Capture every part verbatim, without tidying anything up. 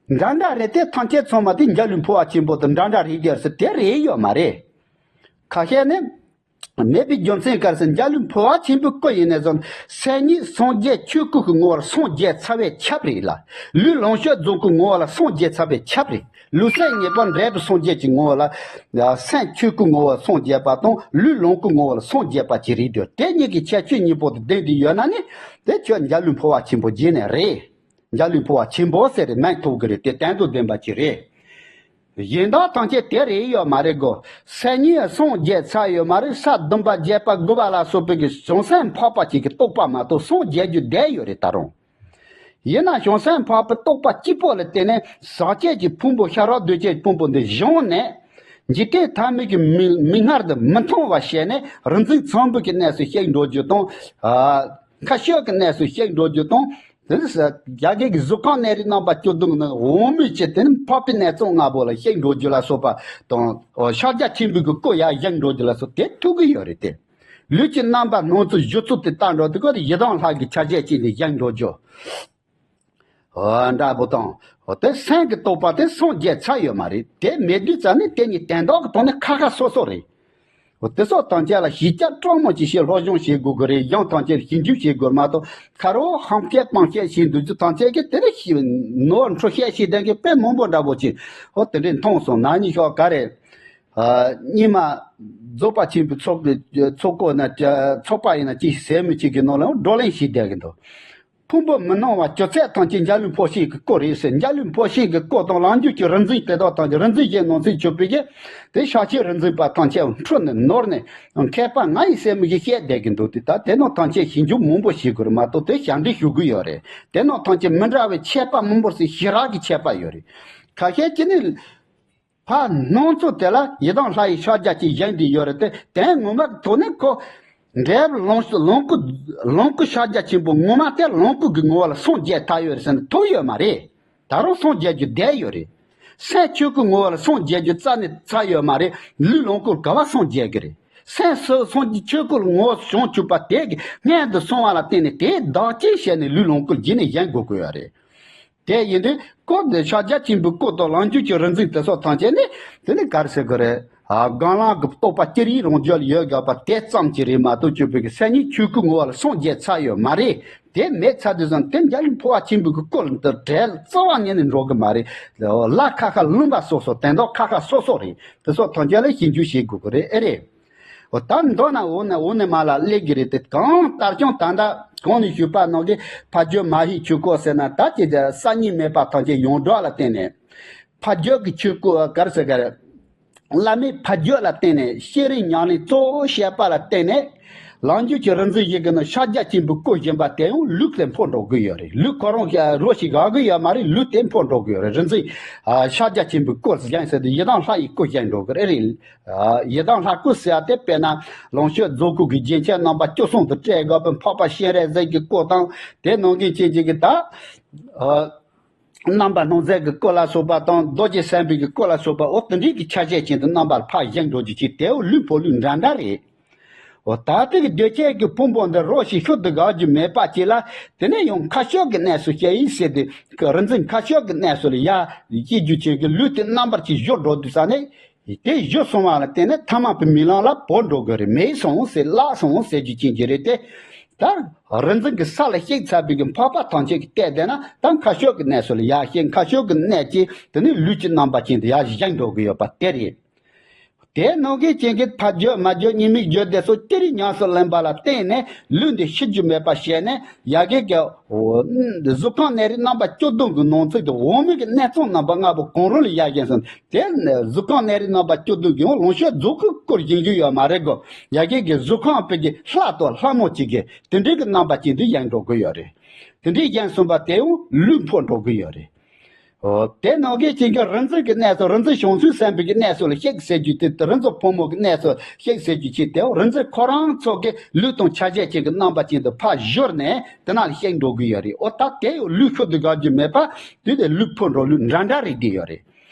འདྲ་འདྲ་རེད་དེ། ཐམས་ཅད་ཚང་མ་དེ་འཇའ་ལུས་འཕོ་བ་ཆེན་པོ་དང་འདྲ་འདྲ་རེད་དེ་ཟེར་དེ་རེད་ཡོད་མ་རེད། ཁ་ཤས་ནི། མེད་པའི་རྒྱུ་མཚན་ག་རེ་ཟེར། འཇའ་ལུས་འཕོ་བ་ཆེན་པོའི་སྐུ་ཡིན་ནས་བཟུང་སེམས་ཉིད་སངས་རྒྱས་ཆོས་སྐུ་གི་ངོ་བོར་སངས་རྒྱས་ཚར་བས་ཁྱབ་རེད་ལ། ལུས་ལོངས་སྤྱོད་རྫོགས་སྐུའི་ངོ་བོ་ལ་སངས་རྒྱས་ཚར་བས་ཁྱབ་རེད། ལུས་སེམས་ཉིད་པ་འབྲས་བུ་སངས་རྒྱས་ཀྱི་ངོ་བོ་ལ། སེམས་ཆོས་སྐུའི་ངོ་བོར་སངས་རྒྱས་པ་དང་ལུས་ལོངས་སྐུའི་ངོ་བོ་ལ་སངས་རྒྱས་པ་ཅིག་རེད་དེ། དེ་གཉིས་ཀྱི་ཁྱད་ཆོས་གཉིས་པོ་དེ་ལྡན་དུ་ཡོད་ན་ནི། དེ་ཁྱོད་འཇའ་ལུས་འཕོ་བ་ཆེན་པོ་རྗེས་ནས་རེད། འཇའ་ལུས་འཕོ་བ་ཆེན་པོ་ཟེར་རེད་མིང་ཐོབ་གི་རེད་དེ། དོན་དང་ལྡན་པ་ཅིག་རེད། གཞན་དག་ཐམས་ཅད་དེ་རེད་ཡོད་མ་རེད་གོ། སེམས་ཉིད་སངས་རྒྱས་ཚར་ཡོད་མ་རེད། ས་བདུན་པ་བརྒྱད་པ་དགུ་པ་ལ་སོགས་པའི་གི་བྱང་སེམས་འཕགས་པ་ཅིག་གི་རྟོགས་པ་མ་གཏོགས་སངས་རྒྱས་རྒྱུ་བསྡད་ཡོད་རེད་ད་རུང་། ཡིན་ན་བྱང་སེམས་འཕགས་པའི་རྟོགས་པ་གཅིག་པོ་ལ་བརྟེན་ནས་ཟག་བཅས་ཀྱི་ཕུང་པོ་ཤ་ར་གདོས་བཅས་ཀྱི་ཕུང་པོ་འདི་བྱུང་ནས། འཇིག་རྟེན་ཐ་མལ་གྱི་མིག་མིག་སྔར་དུ་མི་མཐོང་བ་བྱས་ནས་རིག་འཛིན་ཚངས་པའི་གི་གནས་སུ་གཤེགས་འགྲོ་རྒྱུ་དང་། ཨ། མཁའ་སྤྱོད་ཀྱི་གནས་སུ་གཤེགས་འགྲོ་རྒྱུ་དང་། དེ་ནི་རྒྱ་སྐད་ཀྱི་གཟུགས་ཁམས་གནས་རིགས་རྣམ་པ་བཅུ་བདུན་ནི་འོག་མིན་གྱི་དེ་ནི་འཕགས་པའི་གནས་ཙམ་ལྔ་པོ་ལ་གཤེགས་འགྲོ་རྒྱུ་ལ་སོགས་པ་དང་། ཕྱག་རྒྱ་ཆེན་པོའི་གི་སྐུ་ཡར་བཞེངས་འགྲོ་རྒྱུ་ལ་སོགས་དེ་ཐུག་གི་ཡོད་རེད་དེ། ལུས་ཀྱི་རྣམ་པ་སྣང་ཚུལ་བཞུགས་ཚུལ་དེ་ལྟ་འགྲོ་དུས་སྐབས་ཡི་དམ་ལྷ་གི་ཆ་བྱད་ཅིག་ནས་བཞེངས་འགྲོ་རྒྱུ། འདྲ་པོ་དང་། དེ་སེམས་ཀྱི་རྟོགས་པ་དེ་སངས་རྒྱས་ཚར་ཡོད་མ་རེད། དེ་མེད་དུས་ཙ་ནས་དེ་གཉིས་དོན་དག་གི་ཐོག་ནས་ཁ་ཁ་སོ་སོ་རེད། འོ་དེ་སོགས་ཐམས་ཅད་ལ་གཞི་རྒྱ་སྤྲོ་མོ་ཅིག་བྱས་སློབ་སྦྱོང་བྱེད་དགོས་ཀྱི་རེད། གཞན་ཐམས་ཅད་ཞིབ་འཇུག་བྱེད་དགོས་མ་གཏོགས། ཁ་རོག་ཧམ་བཤད་སྤང་བཤད་བྱེད་འདུག་རྒྱུ་ཐམས་ཅད་ཀྱིས་དེ་རིགས་ཤིག་ནོར་འཁྲུལ་བཤད་བྱེད་མཁན་གྱི་དཔེ་མང་པོ་འདྲ་པོ་ཅིག་འོ་དེ་འདྲས་མཐོང་སོང་། ན་ནིང་ཞོགས་ག་རེ། ཨ། སྔོན་མ་རྫོགས་པ་ཆེན་པོའི་ཚོགས་ཀྱི་ཚོགས་སྐོར་ན་ཚོགས་པ་ཡིན་ན་ཅིག་ཟེར་མི་ཅིག་གི་ནང་ལ་བགྲོ་གླེང་བྱེད་བསྡད་ཀྱི་འདུག་ཕུང་པོ་མི་སྣང་བ་ཅོག་ཙེ་ཐམས་ཅད་འཇའ་ལུས་འཕོ་ཤེས་ཀྱི་སྐུ་རེད་ཟེར། འཇའ་ལུས་འཕོ་ཤེས་ཀྱི་སྐུ་དང་རང་རྒྱུད་ཀྱི་རིག་འཛིན་དེ་དག་ཐམས་ཅད་རིག་འཛིན་གཞན་ནང་ཚན་གྱུར་པའི་གི་དེ་ཤཱཀྱའི་རིག་འཛིན་པ་ཐམས་ཅད་འཁྲུལ་ནས་ནོར་ནས་མཁས་པ་ང་ཡིན་ཟེར་མི་གི་བཤད་བསྡད་ཀྱི་འདུག་དེ་ད་དེ་རྣམས་ཐམས་ཅད་ཞིབ་འཇུག་མང་པོ་བྱེད་དགོས་རེད་མ་གཏོགས་དེ་ཞབས་འདྲེན་ཞུ་གི་ཡོད་རེད། དེ་རྣམས་ཐམས་ཅད་མི་འདྲ་བའི་ཆད་པ་མང་པོ་ཟེར་ཞེ་དྲག་གི་ཆད་པ་ཡོད་རེད། ཁ་ཤས་ཀྱིས་ནི། ཕར་སྣང་ཚུལ་དེ་ལ་ཡི་དམ་ལྷ་ཡི་ཕྱག་རྒྱ་ཅིག་བཞེངས་ཏེ་ཡོད་རེད་དེ། དོན་ངོ་མ་གི་ཐོག་ནས་ཁོ་འབྲས་བུ་ལོངས་ལོངས་སྐུ་ལོངས་སྐུ་ཕྱག་རྒྱ་ཆེན་པོ་ངོ་མ་དེ་ལོངས་སྐུ་གི་ངོ་བོ་ལ་སངས་རྒྱས་ཚར་ཡོད་རེད་ཟེར་ན་ཐུག་ཡོད་མ་རེད། ད་རུང་སངས་རྒྱས་རྒྱུ་བསྡད་ཡོད་རེད། སེམས་ཆོས་སྐུ་ངོ་བོ་ལ་སངས་རྒྱས་རྒྱུ་རྩ་ནས་ཚར་ཡོད་མ་རེད། ལུས་ལོངས་སྐུ་ག་བ་སངས་རྒྱས་ཀྱི་རེད། སེམས་སུ་སངས་རྒྱས་ཆོས་སྐུ་ངོ་བོ་བྱང་ཆུབ་པ་དེ་གི་སྔོན་དུ་སོང་བ་ལ་བརྟེན་ནས་དེའི་བདག་ཅེས་བྱས་ནས་ལུས་ལོངས་སྐུ་རྗེས་ནས་བཞེངས་དགོས་ཀྱི་ཡོད་རེད། དེ་ཡིན་དུས་སྐུ་དེ་ཕྱག་རྒྱ་ཆེན་པོའི་སྐུ་དང་ལོངས་སྤྱོད་ཀྱི་རིག་འཛིན་དེ་སོགས་ཐམས་ཅད་ནི་དེ་ནི་ག་རེ་ཟེར་དགོས་རེད། ཨ། སྒང་ལམ་གྱི་རྟོགས་པ་ཅི་རིགས་རང་རྒྱུད་ལ་ཡོད་དགོས་པ་དེ་ཙམ་གྱིས་རེད་མ་གཏོགས་སྤྱོད་པའི་གི་སེམས་ཉིད་ཆོས་སྐུའི་ངོ་བོ་ལ་སངས་རྒྱས་ཚར་ཡོད་མ་རེད། དེ་མེད་ཚར་དུས་ཙམ་དེ་འཇའ་ལུས་འཕོ་བ་ཆེན་པོའི་གི་སྐུ་ལ་འདི་བྲལ་རྩ་བ་ཉིད་ནས་འགྲོ་གི་མ་རེད། ལ་ཁ་ཁ་ལུང་པ་སོ་སོ་དོན་དག་ཁ་ཁ་སོ་སོ་རེད། དེ་སོགས་ཐམས་ཅད་ལ་ཞིབ་འཇུག་བྱེད་དགོས་ཀྱི་རེད། ཨེ་རེད། འོ་ད་མདོར་ན་འོ་ན་འོ་ནས་མ་ལ་སླེབས་ཀྱི་རེད་དེ། གང་ལྟར་ཀྱང་ད་ལྟ་གོང་ནས་ཞུས་པ་ནང་གི་ཕ་རྒྱུད་མ་ཧེ་ཆོས་སྐོར་ཟེར་ན་ད་ཀྱི་གསར་རྙིང་མེད་པ་ཐམས་ཅད་ཡོངས་གྲགས་ལ་བརྟེན་ནས། ཕ་རྒྱུད་ཀྱི་ཆོས་སྐོར་ག་རེ་ཟེར་ག་རེ། བླ་མའི་ཕ་རྒྱུད་ལ་བརྟེན་ནས་བཤད་རིགས་ཉམས་ལེན་གཙོ་བོ་བཤད་པ་ལ་བརྟེན་ནས། ལོངས་སྤྱོད་ཀྱི་རིག་འཛིན་ཞིག་གི་ནང་ཕྱག་རྒྱ་ཆེན་པོའི་སྐུ་བཞེངས་པ་དེ་ཡང་ལུས་དེ་འཕོ་འགྲོ་གི་ཡོད་རེད། ལུས་ཁོ་རང་རོ་ཞིག་དགའ་གི་ཡོད་མ་རེད། ལུས་དེ་འཕོ་འགྲོ་གི་ཡོད་རེད། རིག་འཛིན་ཕྱག་རྒྱ་ཆེན་པོའི་སྐུ་བཞེངས་ཟེར་དུས་ཡི་དམ་ལྷ་ཡི་སྐུ་བཞེངས་འགྲོ་གི་རེད། ཡི་དམ་ལྷ་སྐུ་ཟེར་བ་དེ་དཔེར་ན་ལོངས་སྤྱོད་རྫོགས་སྐུ་གི་རྒྱན་ཆ་རྣམ་པ་བཅུ་གསུམ་དུ་བཀྲལ་དགོས་པའི་འཕགས་པ་སྤྱན་རས་གཟིགས་ཀྱི་སྐུ་དང་དེ་ནང་བཞིན་ཅན་ཅིག་གི་ད། རྣམ་པར་སྣང་མཛད་ཀྱི་སྐུ་ལ་སོགས་པ་དང་རྡོ་རྗེ་སེམས་དཔའི་གི་སྐུ་ལ་སོགས་པ་འོ་དེ་འདྲའི་གི་ཆ་བྱད་ཅན་དུ་རྣམ་པར་ཕར་བཞེངས་འགྲོ་རྒྱུ་ཅིག་དེའོ་ལུས་འཕོ་ལུས་འདྲ་འདྲ་རེད། འོ་ད་ལྟའི་གི་གདོས་བཅས་ཀྱི་ཕུང་པོ་འདི་རོ་ཞིག་ཤུལ་དུ་དགག་རྒྱུ་མེད་པ་ཅིག་ལ་དེ་ནས་ཡང་མཁའ་སྤྱོད་ཀྱི་གནས་སུ་བཤད་ཡིན་ཟེར་ཏེ་གི་རིག་འཛིན་མཁའ་སྤྱོད་ཀྱི་གནས་སུ་ལ་ཡར་བསྐྱེད་རྒྱུ་ཅན་གྱི་ལུས་དེ་རྣམ་པར་ཅིག་བཞུར་འགྲོ་དུས་ཙ་ནས། དེ་བཞུ་སོང་བ་ལ་བརྟེན་ནས་ཐ་མལ་པའི་རྨི་ལམ་ལ་བོར་འགྲོ་གི་རེད། མེད་སོང་ཟེར་བརླག་སོང་ཟེར་རྒྱུ་ཅན་གྱི་རེད་དེ། ད་རིག་འཛིན་གྱི་ས་ལ་གཤེགས་ཚར་བའི་གི་འཕགས་པ་ཐམས་ཅད་ཀྱིས་བལྟས་བསྡད་ན་ད་མཁའ་སྤྱོད་ཀྱི་གནས་སུ་ལ་ཡར་གཤེགས། མཁའ་སྤྱོད་ཀྱི་གནས་ཀྱིས་དེ་ནི་ལུས་ཀྱི་རྣམ་པ་ཅན་དུ་ཡར་བཞེངས་འགྲོ་གི་ཡོད་པ་དེ་རེད། དེ་ནང་གི་ཅན་གྱི་ཕ་རྒྱུད་མ་རྒྱུད་གཉིས་མེད་རྒྱུད་སྡེ་སོགས་ཅི་རིགས་ཉམས་སུ་ལེན་པ་ལ་བརྟེན་ནས་ལུས་འདི་ཤི་རྒྱུ་མེད་པ་བྱས་ནས་ཡ་གི་གི་གཟུགས་ཁམས་གནས་རིགས་རྣམ་པ་བཅུ་བདུན་གྱི་ནང་ཚུད་དུ་འོག་མིན་གྱི་གནས་ཚང་རྣམ་པ་ལྔ་པོ་གང་རུང་ལ་ཡར་བཞེངས་སོང་། དེ་ནས་གཟུགས་ཁམས་གནས་རིགས་རྣམ་པ་བཅུ་བདུན་གྱི་ཡང་ལོངས་སྤྱོད་རྫོགས་སྐུའི་སྐུར་བཞེངས་རྒྱུ་ཡོད་མ་རེད་གོ། ཡ་གི་གི་གཟུགས་ཁམས་དཔེ་གི་ལྷ་དང་ལྷ་མོ་གཅིག་གི་དེ་འདྲའི་གི་རྣམ་པ་ཅན་དུ་བཞེངས་འགྲོ་གི་ཡོད་རེད། དེ་འདྲའི་བཞེངས་སོང་བ་དེ་ཡང་ལུས་འཕོ་འགྲོ་གི་ཡོད་རེད། འོ་དེ་ནང་གི་ཅན་གྱི་རིག་འཛིན་གྱི་གནས་སུ་རིག་འཛིན་བྱང་སེམས་སེམས་དཔའི་གི་གནས་སུ་ལ་གཤེགས་ཟེར་རྒྱུ་དེ་རིག་འཛིན་ཕོ་མོ་གི་གནས་སུ་གཤེགས་ཟེར་རྒྱུ་ཅིག་དེ་རིག་འཛིན་ཁོ་རང་ཚོ་གི་ལུས་དང་ཆ་བྱད་ཅན་གྱི་རྣམ་པ་ཅན་དུ་ཕར་བཞུར་ནས་དེ་ན་ལ་གཤེགས་འགྲོ་གི་ཡོད་རེད། འོ་ད་དེ་ཡང་ལུས་ཤུལ་དུ་དགག་རྒྱུ་མེད་པ་དུས་དེ་ལུས་འཕོ་འགྲོ་ལུས་འདྲ་འདྲ་རེད་བསྡད་ཡོད་རེད།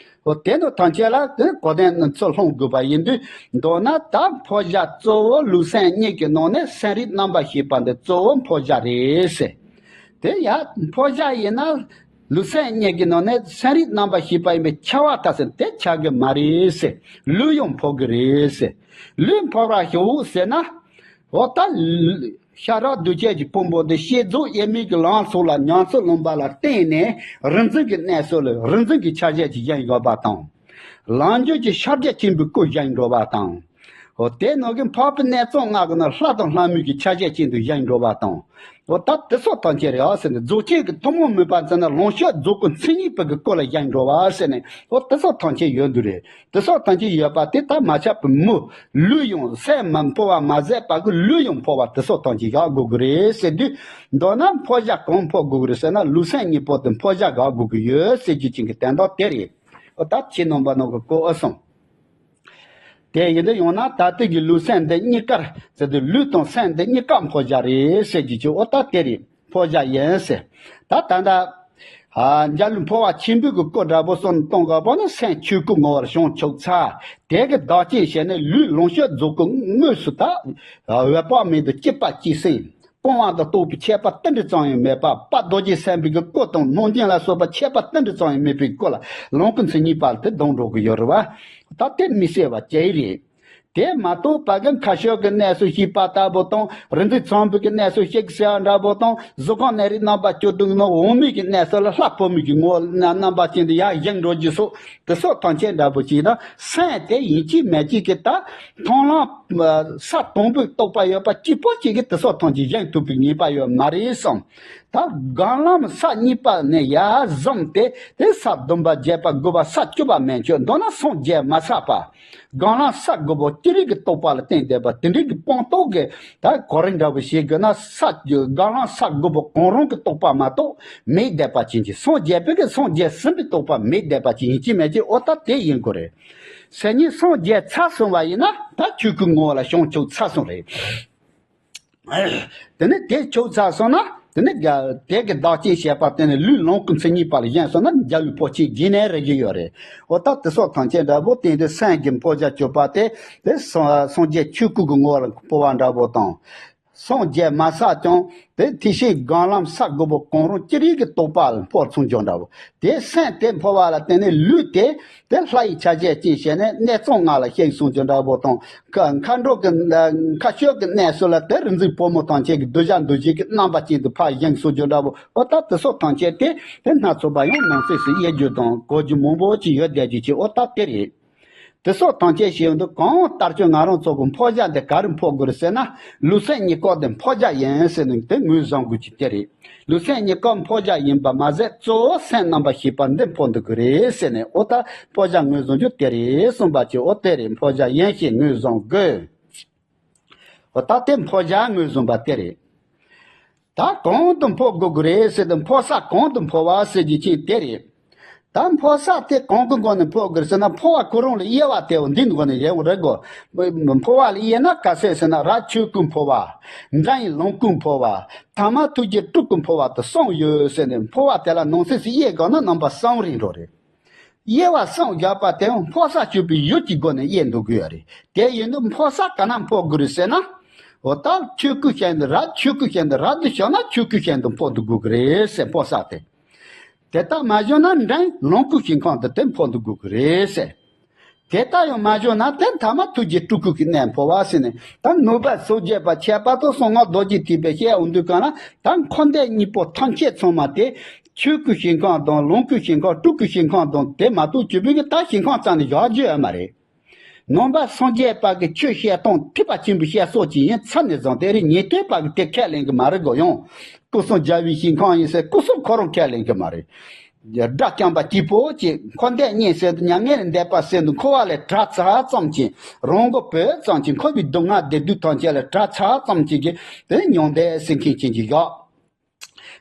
འོ་དེ་ནི་ཐམས་ཅད་ལ་དེ་གོ་དོན་ནི་ཚུར་ལྷུང་དགོས་པ་ཡིན་དུས། མདོར་ན་ད་འཕོ་བྱ་གཙོ་བོ་ལུས་སེམས་གཉིས་ཀྱི་ནང་ནས་སེམས་རིག་རྣམ་པར་ཤེས་པ་འདི་གཙོ་བོ་འཕོ་བྱ་རེད་ཟེར། དེ་ཡང་འཕོ་བྱ་ཡིན་ན། ལུས་སེམས་གཉིས་ཀྱི་ནང་ནས་སེམས་རིག་རྣམ་པར་ཤེས་པ་ཡིན་པས་ཁྱབ་པ་ལྟ་ཟེར་དེ་ཁྱབ་གི་མ་རེད་ཟེར། ལུས་ཡང་འཕོ་གི་རེད་ཟེར། ལུས་འཕོ་བར་ཞོག་ཟེར་ན། འོ་ད་ཤ་རགས་འདུས་བྱས་ཀྱི་ཕུང་པོ་འདི་ཤེས་རྫོགས་དབྱེར་མེད་ཀྱི་ལམ་སོགས་ལ་ཉམས་སུ་ལོན་པ་ལ་བརྟེན་ནས་རིག་འཛིན་གྱི་གནས་སོགས་ལ་རིག་འཛིན་གྱི་ཆ་ཤས་ཀྱི་གཞན་ཡོད་པ་དང་། ལམ་འཇུག་གི་ཤར་རྒྱ་ཆེན་པོའི་སྐུ་གཞན་འགྲོ་བ་དང་། འོ་དེ་ནང་གི་འཕགས་པའི་གནས་ཚང་ལྔ་གི་ནང་ལྷ་དང་ལྷ་མོའི་གི་ཆ་ཤས་ཅན་དུ་གཞན་འགྲོ་བ་དང་། འོ་ད་དེ་སོགས་ཐམས་ཅད་རེད་ཟེར་ནས་རྫོགས་ཆེན་གྱི་ཐུན་མོང་མིན་པ་ཟེར་ན་ལོངས་སྤྱོད་རྫོགས་སྐུ་མཚན་ཉིད་པའི་གི་སྐུ་ལ་གཞན་འགྲོ་བ་ཟེར་ནས་འོ་དེ་སོགས་ཐམས་ཅད་ཡོད་འདུག་རེད། དེ་སོགས་ཐམས་ཅད་ཡོད་པ་དེ་ལྟར་མ་ཁྱབ་པའི་མུ། ལུས་ཡང་སེམས་མ་འཕོ་བ་མ་ཟད་པ་གི་ལུས་ཡང་འཕོ་བ་དེ་སོགས་ཐམས་ཅད་བཞག་དགོས་ཀྱི་རེད་ཟེར་དུས། མདོར་ན་འཕོ་བྱ་གང་འཕོ་དགོས་ཀྱི་རེད་ཟེར་ན་ལུས་སེམས་གཉིས་པོ་དེ་འཕོ་བྱ་བཞག་དགོས་ཀྱི་ཡོད་ཟེར་རྒྱུ་ཅན་གྱི་དོན་དག་དེ་རེད། འོ་ད་ཁྱེད་རྣམ་པ་ནང་གི་གོ་ཨ་སོང་། དེ་ཡིན་དུ་ཡོང་ན་ད་ལྟའི་གི་ལུས་སེམས་འདི་གཉིས་ཀར་ཟེར་དུས་ལུས་དང་སེམས་འདི་གཉིས་ཀ་འཕོ་བྱ་རེད་ཟེར་རྒྱུ་ཅན་འོ་ད་དེ་རེད། འཕོ་བྱ་ཡིན་ཟེར། ད་ད་ལྟ། ཨ་འཇའ་ལུས་འཕོ་བ་ཆེན་པོའི་གི་སྐུ་འདྲ་པོ་གསུམ་གཏོང་དགོས་པ་ནི་སེམས་ཆོས་སྐུ་ངོ་བོར་བྱང་ཆུབ་ཚར། དེ་གི་བདག་རྐྱེན་བྱས་ནས་ལུས་ལོངས་སྤྱོད་རྫོགས་སྐུ་དངོས་སུ་ད་འོད་དཔག་མེད་དུ་སྐྱེ་བ་སྐྱེ་སེམས་སྤོང་བ་དང་རྟོགས་པའི་ཁྱད་པར་ཏིལ་འབྲུ་ཙམ་ཡང་མེད་པ་དཔལ་རྡོ་རྗེ་སེམས་དཔའི་གི་སྐུ་དང་སྣང་བརྙན་ལ་སོགས་པ་ཁྱད་པར་ཏིལ་འབྲུ་ཙམ་ཡང་མེད་པའི་སྐུ་ལ་ལོངས་སྐུ་མཚན་ཉིད་པ་དེ་ལྡང་འགྲོ་གི་ཡོད་རེད་བ། ད་དེ་དམིགས་བསལ་བ་ཅིག་རེད། དེ་མ་གཏོགས་པ་གི་ཁ་ཕྱོགས་ཀྱི་གནས་སུ་ཤེས་པ་ལྟ་བུ་དང་རིག་འཛིན་ཚངས་པའི་གི་གནས་སུ་ཤེས་ཟེར་བ་འདྲ་པོ་དང་གཟུགས་ཁམས་གནས་རིགས་རྣམ་པ་བཅུ་དྲུག་ནང་འོག་མིན་གྱི་གནས་སུ་ལ་ལྷ་ཕོ་མོའི་གི་ངོ་བོ་རྣམ་པ་ཅན་དུ་ཡར་བཞེངས་འགྲོ་རྒྱུ་སོགས་དེ་སོགས་ཐམས་ཅད་འདྲ་པོ་ཅིག་དང་སེམས་དེ་ཡིན་གཅིག་མིན་གཅིག་གི་ད་མཐོང་ལམ་ས་དང་པོའི་རྟོགས་པ་ཡོད་པ་གཅིག་པོ་གཅིག་གིས་དེ་སོགས་ཐམས་ཅད་བཞེངས་ཐུབ་པའི་ངེས་པ་ཡོད་མ་རེད་བསམ། ད་སྒང་ལམ་ས་གཉིས་པ་ནས་ཡར་བཟུང་སྟེ་དེ་ས་བདུན་པ་བརྒྱད་པ་དགུ་པ་ས་བཅུ་པ་མན་ཆད་མདོར་ན་སངས་རྒྱས་མ་ཚར་བ། སྒང་ལམ་ས་དགུ་པོ་སྤྱིར་གྱི་རྟོགས་པ་ལ་བརྟེན་བསྡད་པ་དེ་འདྲའི་གི་སྤངས་རྟོགས་ཀྱི་ད་གོ་རིམ་འདྲ་བོ་ཞིག་དགོས་ན་ས་སྒང་ལམ་ས་དགུ་པོ་གང་རུང་གི་རྟོགས་པ་མ་གཏོགས་མེད་བསྡད་པ་ཅན་གྱི་སངས་རྒྱས་པའི་གི་སངས་རྒྱས་ཟིན་པའི་རྟོགས་པ་མེད་བསྡད་པ་ཅན་ཡིན་གཅིག་མིན་གཅིག་འོ་ད་དེ་ཡིན་དགོས་རེད། སེམས་ཉིད་སངས་རྒྱས་ཚར་སོང་བ་ཡིན་ན་ད་ཆོས་སྐུའི་ངོ་བོ་ལ་བྱང་ཆུབ་ཚར་སོང་རེད། དེ་ནས་དེ་ཆོས་ཚར་སོང་ན་དེ་ནས་དེ་གི་བདག་རྐྱེན་བྱས་པ་དེ་ནས་ལུས་ལོངས་སྐུ་མཚན་ཉིད་པ་ལ་བཞེངས་སོང་ན་འཇའ་ལུས་འཕོ་ཆེན་རྗེས་ནས་རེག་གི་ཡོད་རེད། འོ་ད་དེ་སོགས་ཐམས་ཅད་འདྲ་པོ་བསྟན་ཏེ་སེམས་ཀྱི་འཕོ་བྱ་སྤྱོད་པ་དེ་དེ་སངས་སངས་རྒྱས་ཆོས་སྐུ་གི་ངོ་བོར་འཕོ་བ་འདྲ་པོ་དང་། སངས་རྒྱས་མ་ཚར་ཀྱང་དེ་ཐེག་ཆེན་སྒང་ལམ་ས་དགུ་པོ་གང་རུང་ཅི་རིགས་ཀྱི་རྟོགས་པ་ལ་འཕོ་ཚུགས་འཇོག་འདྲ་པོ། དེ་སེམས་དེ་འཕོ་བ་ལ་བརྟེན་ནས་ལུས་དེ་དེ་ལྷ་ཡི་ཆ་བྱད་ཅན་བྱས་ནས་གནས་ཚང་ལྔ་ལ་གཤེགས་སོང་ཅིག་འདྲ་པོ་དང་། ཁ་མཁའ་འགྲོ་གི་མཁའ་སྤྱོད་ཀྱི་གནས་སུ་ལ་དེ་རིག་འཛིན་ཕོ་མོ་ཐམས་ཅད་ཀྱི་གདུལ་བྱ་འདུལ་བྱེད་ཀྱི་རྣམ་པ་ཅན་དུ་ཕར་བཞེངས་སོང་ཅིག་འདྲ་པོ། འོ་ད་དེ་སོགས་ཐམས་ཅད་དེ་དེ་སྣ་ཚོགས་པ་ཡང་ནང་གསེས་སུ་དབྱེ་རྒྱུ་དང་གོ་རྒྱུ་མང་པོ་ཅིག་ཡོད་བསྡད་རྒྱུ་ཅིག་འོ་ད་དེ་རེད། དེ་སོགས་ཐམས་ཅད་ཞིག་ཡོང་དུས་གང་ལྟར་ཀྱང་ང་རང་ཚོ་གི་འཕོ་བྱ་འདི་ག་རེ་འཕོ་དགོས་རེད་ཟེར་ན་ལུས་སེམས་གཉིས་ཀ་དེ་འཕོ་བྱ་ཡིན་ཟེར་ནས་དེ་ངོས་བཟུང་དགོས་ཀྱི་དེ་རེད། ལུས་སེམས་གཉིས་ཀ་འཕོ་བྱ་ཡིན་པ་མ་ཟད་གཙོ་བོ་སེམས་རྣམ་པར་ཤེས་པ་འདི་འཕོ་འདུག་གི་རེད་ཟེར་ནས་འོ་ད་འཕོ་བྱ་ངོས་བཟུང་རྒྱུ་དེ་རེད་གསུངས་པ་ཅིག་འོ་དེ་རེད་འཕོ་བྱ་ཡིན་ཞེས་ངོས་བཟུང་དགོས། འོ་ད་དེ་འཕོ་བྱ་ངོས་བཟུང་པ་དེ་རེད། ད་གང་དུ་འཕོ་དགོས་ཀྱི་རེད་ཟེར་དུས་འཕོ་ས་གང་དུ་འཕོ་བ་ཟེར་རྒྱུ་ཅིག་དེ་རེད། ད་འཕོ་ས་དེ་གང་གི་སྒོ་ནས་འཕོ་དགོས་རེད་ཟེར་ན་འཕོ་བ་ཁོ་རང་ལ་དབྱེ་བ་དེ་འདི་སྒོ་ནས་ཡོང་རེད་གོ། འཕོ་བ་ལ་དབྱེ་ན་ག་ཚད་ཟེར་ན་རབ་ཆོས་སྐུའི་འཕོ་བ། འབྲིང་ལོངས་སྐུའི་འཕོ་བ། ཐ་མ་ཐུགས་རྗེ་སྤྲུལ་སྐུའི་འཕོ་བ་དེ་གསུམ་ཡོད་ཟེར་ནས་འཕོ་བ་དེ་ལ་ནང་གསེས་སུ་དབྱེ་དགོས་ན་རྣམ་པ་གསུམ་རེད་འགྲོ་རེད། དབྱེ་བ་གསུམ་བཞག་པ་དེ་ཡང་འཕོ་ས་སྤྱོད་པའི་ཡུལ་གྱི་སྒོ་ནས་དབྱེ་འདུག་གི་ཡོད་རེད། དེ་ཡིན་དུས་འཕོ་ས་ག་ན་འཕོ་དགོས་རེད་ཟེར་ན། འོ་ད་ཆོས་སྐུ་ཞིང་དུ་རབ་ཆོས་སྐུ་ཞིང་དུ་རབ་ཏུ་བྱུང་ན་ཆོས་སྐུ་ཞིང་དུ་འཕོ་འདུག་དགོས་ཀྱི་རེད་ཟེར་འཕོ་ས་དེ། དེ་ལྟར་མ་བྱུང་ན་འབྲིང་ལོངས་སྐུ་ཞིང་ཁམས་དུ་དེ་འཕོ་འདུག་དགོས་ཀྱི་རེད་ཟེར། དེ་ལྟར་ཡང་མ་བྱུང་ན་དེ་ཐ་མ་ཐུགས་རྗེ་སྤྲུལ་སྐུ་གི་གནས་འཕོ་བ་ཟེར་ནས་ད་ནུབ་པ་སངས་རྒྱས་པ་ཁྱད་པར་དུ་གསང་སྔགས་རྡོ་རྗེ་ཐེག་པའི་བཤད་འོང་དུས་གང་ལ་ད་འཁོར་འདས་གཉིས་པོ་ཐམས་ཅད་ཚང་མ་དེ་ཆོས་སྐུ་ཞིང་ཁམས་དང་ལོངས་སྐུ་ཞིང་ཁམས་སྤྲུལ་སྐུ་ཞིང་ཁམས་དང་དེ་མ་གཏོགས་ཅི་བས་ཀྱི་ད་ཞིང་ཁམས་རྩ་ནས་བཞག་རྒྱུ་ཡོད་མ་རེད། ནང་པ་སངས་རྒྱས་པ་གི་ཆོས་བཤད་སྟངས་ཐེག་པ་ཆེན་པོའི་བཤད་སྲོལ་ཅིག་ཡིན་ཚར་ནས་བཟུང་དེ་རིང་ཉན་ཐོས་པ་གི་དེ་ཁས་ལེན་གི་མ་རེད་གོ། ཡང་སྐུ་གསུམ་རྒྱལ་བའི་ཞིང་ཁམས་ཡིན་ཟེར་སྐུ་གསུམ་ཁོ་རང་ཁས་ལེན་གི་མ་རེད། དགྲ་བཅོམ་པ་གཅིག་པོ་ཅིག་འཁོར་འདས་གཉིས་ཟེར་དུས་མྱ་ངན་ལས་འདས་པ་ཟེར་དུས་འཁོར་བ་ལས་བྲལ་ཚར་ཙམ་ཅིག་རང་མགོ་བོས་ཙམ་ཅིག་འཁོར་བའི་སྡུག་བསྔལ་བདེ་སྡུག་ཐམས་ཅད་ལས་བྲལ་ཚར་ཙམ་ཅིག་གི་དེ་མྱང་འདས་ཟེར་མཁན་ཅན་གྱི་བཞག་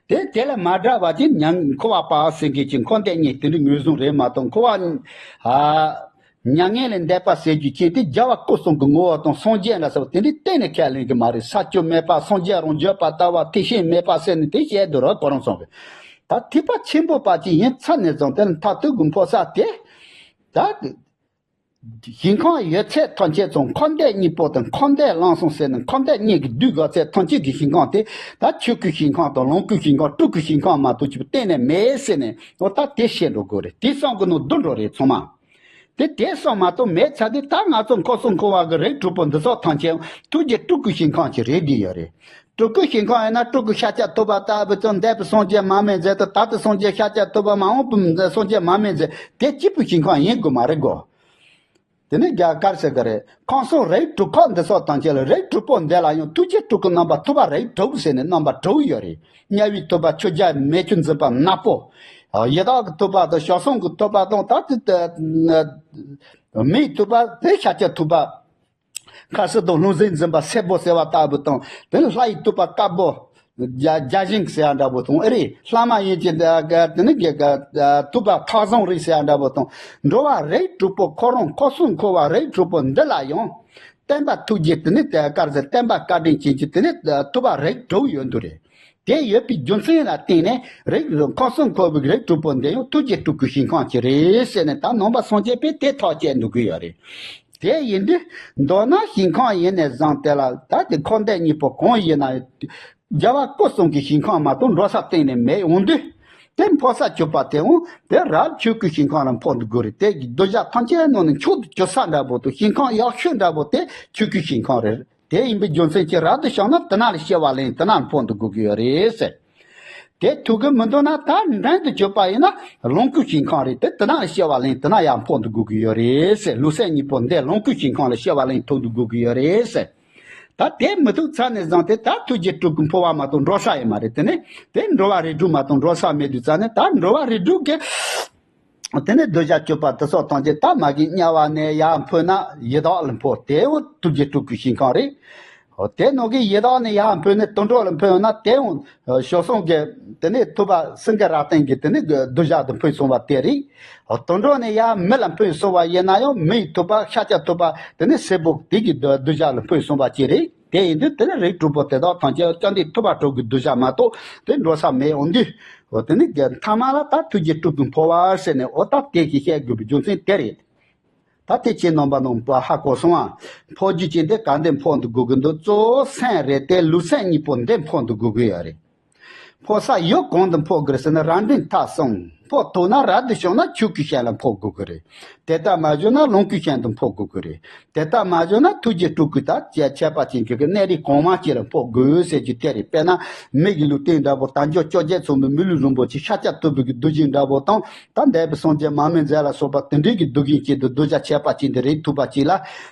དེ་དེ་ལས་མ་བྲལ་བ་ཅིག་མྱ་འཁོར་བ་པ་ཟེར་མཁན་ཅིག་འཁོར་འདས་གཉིས་དེ་འདྲའི་ངོས་བཟུང་རེད་མ་གཏོགས་འཁོར་བ་ཨ། མྱ་ངན་ལས་འདས་པ་ཟེར་རྒྱུ་ཅན་དེ་རྒྱལ་བ་སྐུ་གསུམ་གྱི་ངོ་བོ་དང་སངས་རྒྱས་ལ་སོགས་དེ་འདྲའི་གཏན་ནས་ཁས་ལེན་གྱི་མ་རེད། ས་བཅུ་མེད་པ་སངས་རྒྱས་རང་བརྗོད་པ་ལྟ་བུ་ཐེག་ཆེན་མེད་པ་ཟེར་ནས་དེ་བཤད་འདུག་རོགས་ཁོ་རང་ཚོ་གི་ད་ཐེག་པ་ཆེན་པོ་པ་ཅིག་ཡིན་ཚར་ནས་བཟུང་དེ་ལ་མཐར་ཐུག་གི་འཕོ་ས་དེ་ད། ཞིང་ཁམས་ཡོད་ཚད་ཐམས་ཅད་ཚོ་འཁོར་འདས་གཉིས་པོ་དང་འཁོར་འདས་བླངས་སོང་ཟེར་ནས་འཁོར་འདས་གཉིས་ཀྱི་དུས་འགོ་ཚད་ཐམས་ཅད་ཀྱི་ཞིང་ཁམས་དེ་ད་ཆོས་སྐུའི་ཞིང་ཁམས་དང་ལོངས་སྐུའི་ཞིང་ཁམས་སྤྲུལ་སྐུའི་ཞིང་ཁམས་མ་གཏོགས་ཅིག་གཏན་ནས་མེད་ཟེར་ནས་འོ་ད་དེ་བཤད་འགྲོ་དགོས་རེད། དེ་བསམ་གི་ནོ་བསྡུ་འགྲོ་རེད་ཚང་མ། དེ་དེ་བསམ་མ་གཏོགས་མེད་ཚར་དུས་ད་ང་ཚོ་འཁོར་གསུམ་འཁོར་བ་གི་རིགས་དྲུག་པོ་འདི་ཚོ་ཐམས་ཅད་ཐུགས་རྗེ་སྤྲུལ་སྐུའི་ཞིང་ཁམས་ཅིག་རེད་བསྡད་ཡོད་རེད། སྤྲུལ་སྐུའི་ཞིང་ཁམས་ཡིན་ན་སྤྲུལ་སྐུ་ཤཱཀྱ་ཐུབ་པ་ལྟ་བུ་ཚོ་འདས་པའི་སངས་རྒྱས་མར་མེ་མཛད་དུ་ད་ལྟའི་སངས་རྒྱས་ཤཱཀྱ་ཐུབ་པ་མ་འོངས་པའི་སངས་རྒྱས་མར་མེ་མཛད་དེ་གཅིག་པུའི་ཞིང་ཁམས་ཡིན་དགོས་མ་རེད་གོ། དེ་ནས་རྒྱ་གར་ཟེར་གི་རེད། ཁམས་གསུམ་རིགས་དྲུག་ཁག་འདི་ཚོ་དང་བཅས་ལ་རིགས་དྲུག་པོ་འདི་ལ་ཡང་ཐུགས་རྗེ་སྤྲུལ་སྐུ་རྣམ་པ་ཐུབ་པ་རིགས་དྲུག་ཟེར་ནས་རྣམ་པ་དྲུག་ཡོད་རེད། དམྱལ་བའི་ཐུབ་པ་ཆོས་རྒྱལ་མེ་ཁྱེར་འཛིན་པ་ནག་པོ། ཡི་དྭགས་ཀྱི་ཐུབ་པ་དང་བྱང་སེམས་ཀྱི་ཐུབ་པ་དང་ད་དེ་མིའི་ཐུབ་པ་དེ་ཤཱཀྱ་ཐུབ་པ། མཁའ་སྤྱོད་དང་རླུང་བཞིན་འཛིན་པ་སེར་པོ་ཟེར་བ་ལྟ་བུ་དང་དེ་ནས་ལྷ་ཡི་ཐུབ་པ་དཀར་པོ། རྒྱ་རྒྱ་ཞིང་ཟེར་ཡ་འདྲ་པོ་དང་ཨེ་རེད། ལྷ་མ་ཡིན་གྱི་དེ་ནི་གི་ཐུབ་པ་ཐག་བཟང་རིགས་ཟེར་ཡ་འདྲ་པོ་དང་འགྲོ་བ་རིགས་དྲུག་པོ་འཁོར་རུང་འཁོར་གསུམ་འཁོར་བ་རིགས་དྲུག་པོ་འདི་ལ་ཡང་བསྟན་པ་ཐུགས་རྗེ་དེ་ནི་དེ་དཀར་ཟེར་བསྟན་པ་བཀའ་དྲིན་ཅན་གྱི་དེ་ནི་ཐུབ་པ་རིགས་དྲུག་ཡོད་འདུག་རེད། དེ་ཡོད་པའི་རྒྱུ་མཚན་ལ་བརྟེན་ནས་རིགས་འཁོར་གསུམ་འཁོར་བའི་རིགས་དྲུག་པོ་འདི་ཡང་ཐུགས་རྗེ་སྤྲུལ་སྐུའི་ཞིང་ཁམས་ཅིག་རེད་ཟེར་ནས་ད་ནང་པ་སངས་རྒྱས་པས་དེ་ཐག་བཅད་འདུག་གི་ཡོད་རེད། དེ་ཡིན་དུས་མདོར་ན་ཞིང་ཁམས་ཡིན་ནས་བཟུང་དེ་ལ་ད་དེ་འཁོར་འདས་གཉིས་པོ་གང་ཡིན་ན་རྒྱལ་བ་སྐུ་གསུམ་གྱི་ཞིང་ཁམས་མ་གཏོགས་འགྲོ་ས་གཏན་ནས་མེད་འོང་དུས། དེ་འཕོ་ས་གྱུར་པ་དེའང་དེ་རབ་ཆོས་སྐུའི་ཞིང་ཁམས་ལ་འཕོ་འདུག་དགོས་རེད། དེ་གི་གདུལ་བྱ་ཐམས་ཅད་ནང་ནས་མཆོག་ཏུ་གྱུར་ས་འདྲ་པོ་དང་ཞིང་ཁམས་ཡག་ཤོས་འདྲ་པོ་དེ་ཆོས་སྐུའི་ཞིང་ཁམས་རེད། དེ་ཡིན་པའི་རྒྱུ་མཚན་གྱིས་རབ་ཏུ་བྱུང་ན་དེ་ན་ལ་སྐྱེ་བ་ལེན་དེ་ན་ལ་འཕོ་འདུག་དགོས་ཀྱི་ཡོད་རེད་ཟེར། དེ་ཐུག་གི་མི་འདུག་ན་ད་འབྲིང་དུ་གྱུར་པ་ཡིན་ན་ལོངས་སྐུའི་ཞིང་ཁམས་རེད། དེ་དེ་ན་ལ་སྐྱེ་བ་ལེན་དེ་ན་ཡང་འཕོ་འདུག་དགོས་ཀྱི་ཡོད་རེད་ཟེར། ལུས་སེམས་གཉིས་པོ་འདི་ལོངས་སྐུའི་ཞིང་ཁམས་ལ་སྐྱེ་བ་ལེན་ཐུབ་འདུག་དགོས་ཀྱི་ཡོད་རེད་ཟེར། ད་དེ་མི་ཐུག་ཚར་ནས་བཟུང་སྟེ་ད་ཐུགས་རྗེ་སྤྲུལ་སྐུ་འཕོ་བ་མ་གཏོགས་འགྲོ་ས་ཡོད་མ་རེད། དེ་ནས་དེ་འགྲོ་བ་རིགས་དྲུག་མ་གཏོགས་འགྲོ་ས་མེད་དུས་ཙང་ནས་ད་འགྲོ་བ་རིགས་དྲུག་གི་དེ་ནས་གདུལ་བྱ་གྱུར་པ་དེ་ཚོ་ཐམས་ཅད་ད་མ་གི་དམྱལ་བ་ནས་ཡར་འཕོས་ན་ཡི་དྭགས་ལ་འཕོ་དེའང་ཐུགས་རྗེ་སྤྲུལ་སྐུའི་ཞིང་ཁམས་རེད། དེ་ནང་གི་ཡི་དྭགས་ནས་ཡར་འཕོས་ནས་དུད་འགྲོ་ལ་འཕོས་ན་དེའང་བྱང་སེམས་ཀྱི་དེ་ནས་ཐུབ་པ་སེང་གེ་ར་ཏན་གྱི་དེ་ནས་གདུལ་བྱ་དུ་འཕོས་སོང་བ་དེ་རེད། དུད་འགྲོ་ནས་ཡར་མི་ལ་འཕོས་སོང་བ་ཡིན་ན་ཡང་མིའི་ཐུབ་པ་ཤཱཀྱ་ཐུབ་པ་དེ་ནས་སེར་པོ་དེ་གི་གདུལ་བྱ་ལ་འཕོས་སོང་བ་ཅིག་རེད། དེ་ཡིན་དུས་དེ་ནི་རིགས་དྲུག་པོ་དེ་དག་ཐམས་ཅད་ཀྱང་དེ་ཐུབ་པ་དྲུག་གི་གདུལ་བྱ་མ་གཏོགས་དེ་འགྲོ་ས་མེད་འོང་དུས། འོ་དེ་ནི་མཐའ་མ་ལ་ད་ཐུགས་རྗེ་སྤྲུལ་སྐུ་འཕོ་བ་ཟེར་ནས་འོ་ད་དེ་ཞིག་བཤད་དགོས་པའི་རྒྱུ་མཚན་དེ་རེད། ད་དེ་ཁྱེད་རྣམ་པ་རྣམས་ཧ་གོ་སོང་ཨ། འཕོ་རྒྱུ་ཅན་དེ་ག་འདི་འཕོ་འདུག་དགོས་ཀྱི་འདུག་གཙོ་བོ་སེམས་རེད་དེ་ལུས་སེམས་གཉིས་པོ་འདི་འཕོ་འདུག་དགོས་ཀྱི་ཡོད་རེད། འཕོ་ས་ཡུལ་གང་དུ་འཕོ་དགོས་རེད་ཟེར་ན་རབ་འབྲིང་ཐ་གསུམ། འཕོ་ཐུབ་ན་རབ་ཏུ་བྱུང་ན་ཆོས་སྐུའི་ཞིང་ལ་འཕོ་དགོས་ཀྱི་རེད། དེ་ལྟར་མ་བྱུང་ན་ལོངས་སྐུའི་ཞིང་དུ་འཕོ་དགོས་ཀྱི་རེད། དེ་ལྟར་མ་བྱུང་ན་ཐུགས་རྗེ་སྤྲུལ་སྐུ་དང་ཁྱད་པར་ཅན་གྱི་གནས་རིས་གོང་མ་ཅིག་ལ་འཕོ་དགོས་ཟེར་རྒྱུ་དེ་རེད། དཔེར་ན་མི་གི་ལུས་རྟེན་འདྲ་པོ་དལ་འབྱོར་བཅོ་བརྒྱད་མཚུངས་པའི་མི་ལུས་རིན་པོ་ཆེ་ཤཱཀྱ་ཐུབ་པའི་གི་གདུལ་ཞིང་འདྲ་པོ་དང་ད་འདས་པའི་སངས་རྒྱས་མར་མེ་མཛད་ལ་སོགས་པ་དེ་འདྲའི་གི་གདུལ་ཞིང་ཅན་དུ་གདུལ་བྱ་ཁྱད་པར་ཅན་དུ་རེག་ཐུབ་པ་ཅིག་ལ་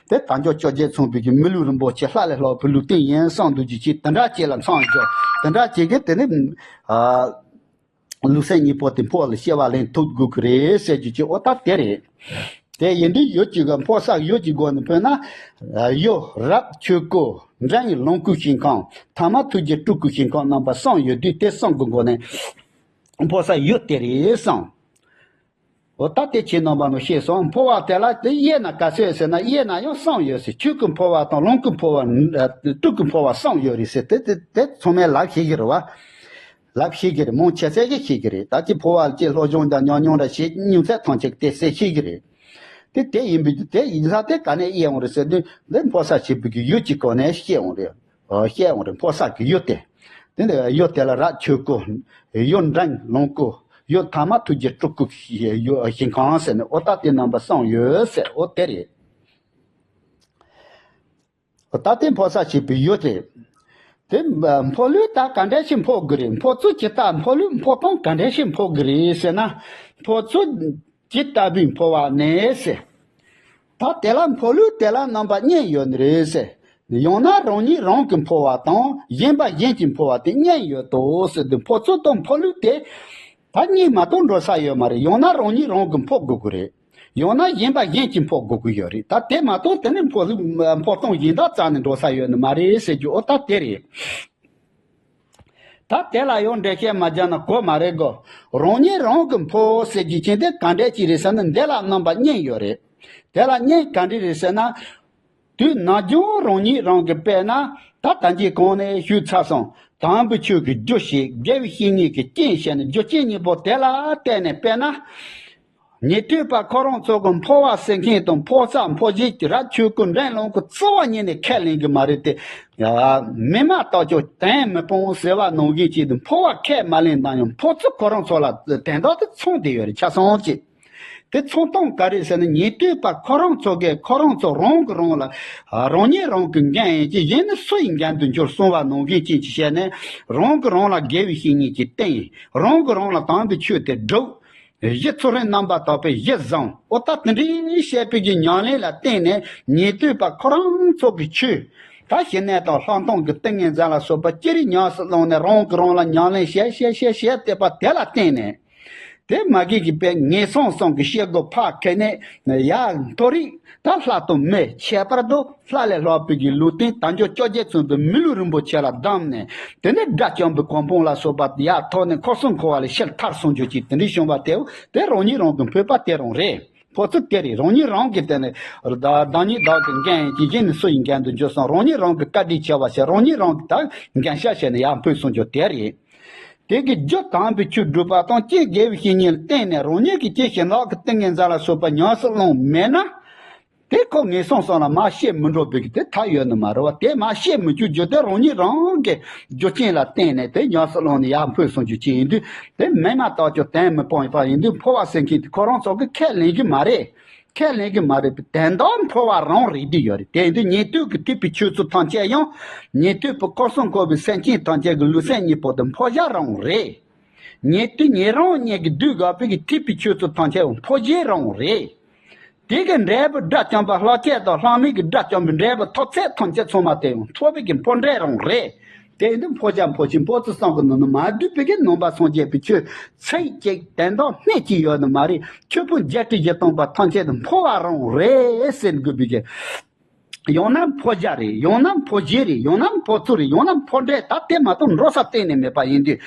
དེ་དལ་འབྱོར་བཅོ་བརྒྱད་མཚུངས་པའི་གི་མི་ལུས་རིན་པོ་ཆེ་ལྷ་ལས་ལྷག་པའི་ལུས་རྟེན་ཡིན་བསམ་འདུག་རྒྱུ་ཅིག་དེ་འདྲ་ཅིག་ལ་མཚམས་སྦྱོར་དེ་འདྲ་ཅིག་གི་དེ་ནི། ལུས་སེམས་གཉིས་པོ་དེ་འཕོ་བ་ལ་སྐྱེ་བ་ལེན་ཐུབ་དགོས་ཀྱི་རེད་ཟེར་རྒྱུ་ཅིག་འོ་ད་དེ་རེད། དེ་ཡིན་དུས་ཡུལ་གཅིག་གི་འཕོ་ས་ཡུལ་གྱི་སྒོ་ནས་འཕོས་ན། ཡུལ་རབ་ཆོས་སྐུ་འབྲིང་ལོངས་སྐུའི་ཞིང་ཁམས་ཐ་མ་ཐུགས་རྗེ་སྤྲུལ་སྐུའི་ཞིང་ཁམས་རྣམ་པ་གསུམ་ཡོད་དུས་དེ་གསུམ་གྱི་སྒོ་ནས་འཕོ་ས་ཡུལ་དེ་རེད་གསུངས། འོ་ད་དེ་ཁྱེད་རྣམ་པ་རྣམས་ཤེས་སོང་། འཕོ་བ་དེ་ལ་དེ་དབྱེ་ན་ག་ཚོད་ཟེར་ན་དབྱེ་ན་ཡང་གསུམ་ཡོད་ཟེར། ཆོས་སྐུ་འཕོ་བ་དང་ལོངས་སྐུ་འཕོ་བ། སྤྲུལ་སྐུ་འཕོ་བ་གསུམ་ཡོད་རེད་ཟེར། དེ་དེ་དེ་ཚང་མས་ལབ་ཤེས་ཀྱི་རེད་བ། ལབ་ཤེས་ཀྱི་རེད། མང་ཆེ་ཚད་ཀྱིས་ཤེས་ཀྱི་རེད། ད་ཅི་འཕོ་བ་ཅི་སློབ་སྦྱོང་དང་ཉམས་མྱོང་འདྲ་བྱེད་མྱོང་ཚད་ཐམས་ཅད་དེ་གསལ་ཤེས་ཀྱི་རེད། དེ་དེ་ཡིན་པའི་དེ་ཡིན་ས་དེ་ག་ནས་དབྱེ་འོང་རེད་ཟེར་དུས་འདི་འཕོ་ས་བྱེད་པའི་གི་ཡུལ་གྱི་སྒོ་ནས་ཤེས་འོང་རེད། ཤེས་འོང་རེད། འཕོ་ས་གི་ཡུལ་དེ། དེ་ནས་ཡུལ་དེ་ལ་རབ་ཆོས་སྐུ། ཡུལ་འབྲིང་ལོངས་སྐུ། ཡུལ་ཐ་མ་ཐུགས་རྗེ་སྤྲུལ་སྐུ་ཞིང་ཁམས་ཟེར་ནས་འོ་ད་དེ་རྣམ་པ་གསུམ་ཡོད་ཟེར་འོ་དེ་རེད། ད་ལྟའི་འཕོ་ས་བྱེད་པའི་ཡུལ་དེ། དེ་འཕོ་ལུགས་ད་ག་འདྲ་ཞིག་འཕོ་དགོས་རེད། འཕོ་ཚུལ་ཇི་ལྟར་འཕོ་ལུགས་འཕོ་སྟངས་ག་འདྲ་ཞིག་འཕོ་དགོས་རེད་ཟེར་ན། འཕོ་ཚུལ་ཇི་ལྟ་བུའི་འཕོ་བ་ནས་ཟེར། ད་དེ་ལ་འཕོ་ལུགས་དེ་ལ་རྣམ་པ་གཉིས་ཡོད་ནི་རེད་ཟེར། ཡང་ན་རང་ཉིད་རང་གི་འཕོ་བ་དང་གཞན་པ་གཞན་གྱི་འཕོ་བ་དེ་གཉིས་ཡོད་དོ་ཟེར་དུས་འཕོ་ཚུལ་དང་འཕོ་ལུགས་དེ། ད་གཉིས་མ་གཏོགས་འགྲོ་ས་ཡོད་མ་རེད། ཡང་ན་རང་ཉིད་རང་གི་འཕོ་དགོས་ཀྱི་རེད། ཡང་ན་གཞན་པ་གཞན་གྱིས་འཕོ་དགོས་ཀྱི་ཡོད་རེད། ད་དེ་མ་གཏོགས་དེ་ནི་འཕོ་འཕོ་སྟངས་གཞན་དག་རྩ་ནས་འགྲོ་ས་ཡོད་ནི་མ་རེད་ཟེར་རྒྱུ་འོ་ད་དེ་རེད། ད་དེ་ལ་ཡང་འགྲེལ་བཤད་མ་རྒྱག་ན་གོ་མ་རེད་གོ། རང་ཉིད་རང་གི་འཕོ་ཟེར་རྒྱུ་ཅན་དེ་ག་འདྲས་ཅིག་རེད་ཟེར་ན་འདི་ལ་རྣམ་པ་གཉིས་ཡོད་རེད། དེ་ལ་གཉིས་ག་འདྲས་རེད་ཟེར་ན། དུས་ནམ་རྒྱུན་རང་ཉིད་རང་གི་དཔེར་ན་ད་ལྟ་ཅིག་གོང་ནས་ཞུས་ཚར་སོང་། དམ་པའི་ཆོས་ཀྱི་རྒྱུ་ཞེས་དགེ་བའི་བཤེས་གཉེན་གྱི་རྐྱེན་བྱས་ནས་རྒྱུ་རྐྱེན་གཉིས་པོ་དེ་ལ་བརྟེན་ནས་དཔེར་ན། ཉན་ཐོས་པ་ཁོ་རང་ཚོ་གི་འཕོ་བ་ཟེར་མཁན་དང་འཕོ་བྱ་འཕོ་བྱེད་ཀྱི་ར་ཆོས་སྐུ་འགྲན་སློང་གི་རྩ་བ་ཉིད་ནས་ཁས་ལེན་གི་མ་རེད་དེ། ཡ། མི་མ་དག་ཀྱང་དོན་མི་སྤོང་ཟེར་བ་ནང་བཞིན་གྱི་འཕོ་བ་ཁས་མ་ལེན་ན་ཡང་འཕོ་ཚུལ་ཁོ་རང་ཚོ་ལ་དོན་དག་དེ་མཚུངས་བསྡད་ཡོད་རེད་ཆ་ཚང་གཅིག་དེ་མཚུངས་སྟངས་ག་རེ་ཟེར་ན་ཉན་ཐོས་པ་ཁོ་རང་ཚོ་གིས་ཁོ་རང་ཚོ་རང་གི་རང་ལ་རང་ཉིད་རང་གི་འགན་ཡིན་གྱི་གཞན་ནི་སུ་ཡི་འགན་དུ་འགྱུར་གསུང་བ་ནང་བཞིན་ཅན་གྱི་བཤད་ནས་རང་གི་རང་ལ་དགེ་བའི་བཤེས་གཉེན་གྱིས་བསྟེན། རང་གི་རང་ལ་དམ་པའི་ཆོས་དེ་བསྒྲུབ། གཞི་ཚུལ་ཁྲིམས་རྣམ་པར་དག་པའི་གཞི་བཟང་། ཨོ་ད་དེ་འདྲའི་བཤད་པའི་གི་ཉམས་ལེན་ལ་བརྟེན་ནས་ཉན་ཐོས་པ་ཁོ་རང་ཚོ་གི་ཆོས། ད་ཞི་གནས་དང་ལྷག་མཐོང་གི་ཏིང་ངེ་འཛིན་ལ་སོགས་པ་ཅི་རིགས་ཉམས་སུ་བླངས་ནས་རང་གི་རང་ལ་ཉམས་ལེན་བྱས་བྱས་བྱས་བྱས་བསྡད་པ་དེ་ལ་བརྟེན་ནས། དེ་མ་གི་གི་པའི་ངན་སོང་གསུམ་གི་སྐྱེ་སྒོ་ཕར་ཁེལ་ནས་ཡར་མཐོ་རིས་ད་ལྷ་དང་མི་ཁྱད་པར་དུ་ལྷ་ལས་ལྷག་པའི་གི་ལུས་རྟེན་དལ་འབྱོར་བཅོ་བརྒྱད་མཚོན་པའི་མི་ལུས་རིན་པོ་ཆེ་ལ་བསྡམས་ནས་དེ་ནས་དགྲ་བཅོམ་པའི་གོ་འཕང་ལ་སོགས་པ་ཡར་ཐོབ་ནས་འཁོར་གསུམ་འཁོར་བ་ལས་ཕྱིར་ཐར་སོང་རྒྱུ་ཅིག་དེ་འདྲའི་བྱུང་བ་དེ་དེ་རང་ཉིད་རང་གི་འཕོས་པ་དེ་རང་རེད། འཕོ་ཚུལ་དེ་རེད། རང་ཉིད་རང་གི་དེ་ནས་བདག་ཉིད་བདག་གི་འགན་ཡིན་གྱི་གཞན་ནི་སུ་ཡི་འགན་དུ་འགྱུར་སོང་། རང་ཉིད་རང་གི་བཀའ་དྲིན་ཆེ་བ་བྱས་རང་ཉིད་རང་གི་ད་འགན་ཤ་བྱས་ནས་ཡར་འཕོས་སོང་རྒྱུ་དེ་རེད། དེ་གི་རྒྱུ་དམ་པའི་ཆོས་སྒྲུབ་པ་དང་ཀྱེ་དགེ་བའི་བཤེས་གཉེན་ལ་བརྟེན་ནས་རང་ཉིད་ཀྱི་ཀྱེ་ཞི་ལྷག་གི་ཏིང་ངེ་འཛིན་ལ་སོགས་པ་ཉམས་སུ་བླངས་མེད་ན། དེ་ཁོ་ངན་སོང་གསུམ་ལ་མར་ཤེས་མི་འགྲོ་བའི་གི་དེ་ཐབས་ཡོད་ནི་མ་རེད་བ། དེ་མར་ཤེས་མི་བཅུག་རྒྱུ་དེ་རང་ཉིད་རང་གི་རྒྱུ་རྐྱེན་ལ་བརྟེན་ནས་དེ་ཉམས་སུ་བླངས་ནས་ཡར་འཕོས་སོང་རྒྱུ་ཅིག་ཡིན་དུས་དེ་མི་མ་དག་ཀྱང་དོན་མི་སྤོང་བ་ཡིན་དུས་འཕོ་བ་ཟེར་མཁན་དེ་ཁོ་རང་ཚོ་གི་ཁས་ལེན་གི་མ་རེད། ཁས་ལེན་གི་མ་རེད་པའི་དོན་དག་འཕོ་བ་རང་རེད་དུས་ཡོད་རེད། དེ་ཡིན་དུས་ཉན་ཐོས་ཀྱི་ཐེག་པའི་ཆོས་ཚུལ་ཐམས་ཅད་ཡང་ཉན་ཐོས་པའི་འཁོར་གསུམ་འཁོར་བའི་སེམས་ཅན་ཐམས་ཅད་ཀྱི་ལུས་སེམས་གཉིས་པོ་དེ་འཕོ་བྱ་རང་རེད། ཉན་ཐོས་ཉན་རང་གཉིས་ཀྱི་དུས་འགག་པའི་གི་ཐེག་པའི་ཆོས་ཚུལ་ཐམས་ཅད་འཕོ་བྱེད་རང་རེད། དེ་གི་འབྲས་བུ་དགྲ་བཅོམ་པ་ལྷག་བཅས་དང་ལྷག་མེད་ཀྱི་དགྲ་བཅོམ་པའི་འབྲས་བུ་ཐོབ་ཚད་ཐམས་ཅད་ཚང་མ་དེ་ཡང་ཐོབ་པའི་གི་འཕོ་འབྲས་རང་རེད། དེ་ཡིན་དུས་འཕོ་བྱ་འཕོ་བྱེད་འཕོ་ཚུལ་གསུམ་གྱི་ནང་ནས་མ་བསྡུས་པའི་གི་ནང་པ་སངས་རྒྱས་པའི་ཆོས་ཚིག་གཅིག་དོན་དག་སྣེ་གཅིག་ཡོད་ནི་མ་རེད། ཆོས་ཕུང་བརྒྱད་ཁྲི་བཞི་སྟོང་པ་ཐམས་ཅད་དུ་འཕོ་བ་རང་རེད་ཟེར་དགོས་པའི་གི། ཡང་ན་འཕོ་བྱ་རེད། ཡང་ན་འཕོ་བྱེད་རེད། ཡང་ན་འཕོ་ཚུལ་རེད། ཡང་ན་འཕོ་འབྲས། ད་དེ་མ་གཏོགས་འགྲོ་ས་གཏན་ནས་མེད་པ་ཡིན་དུས།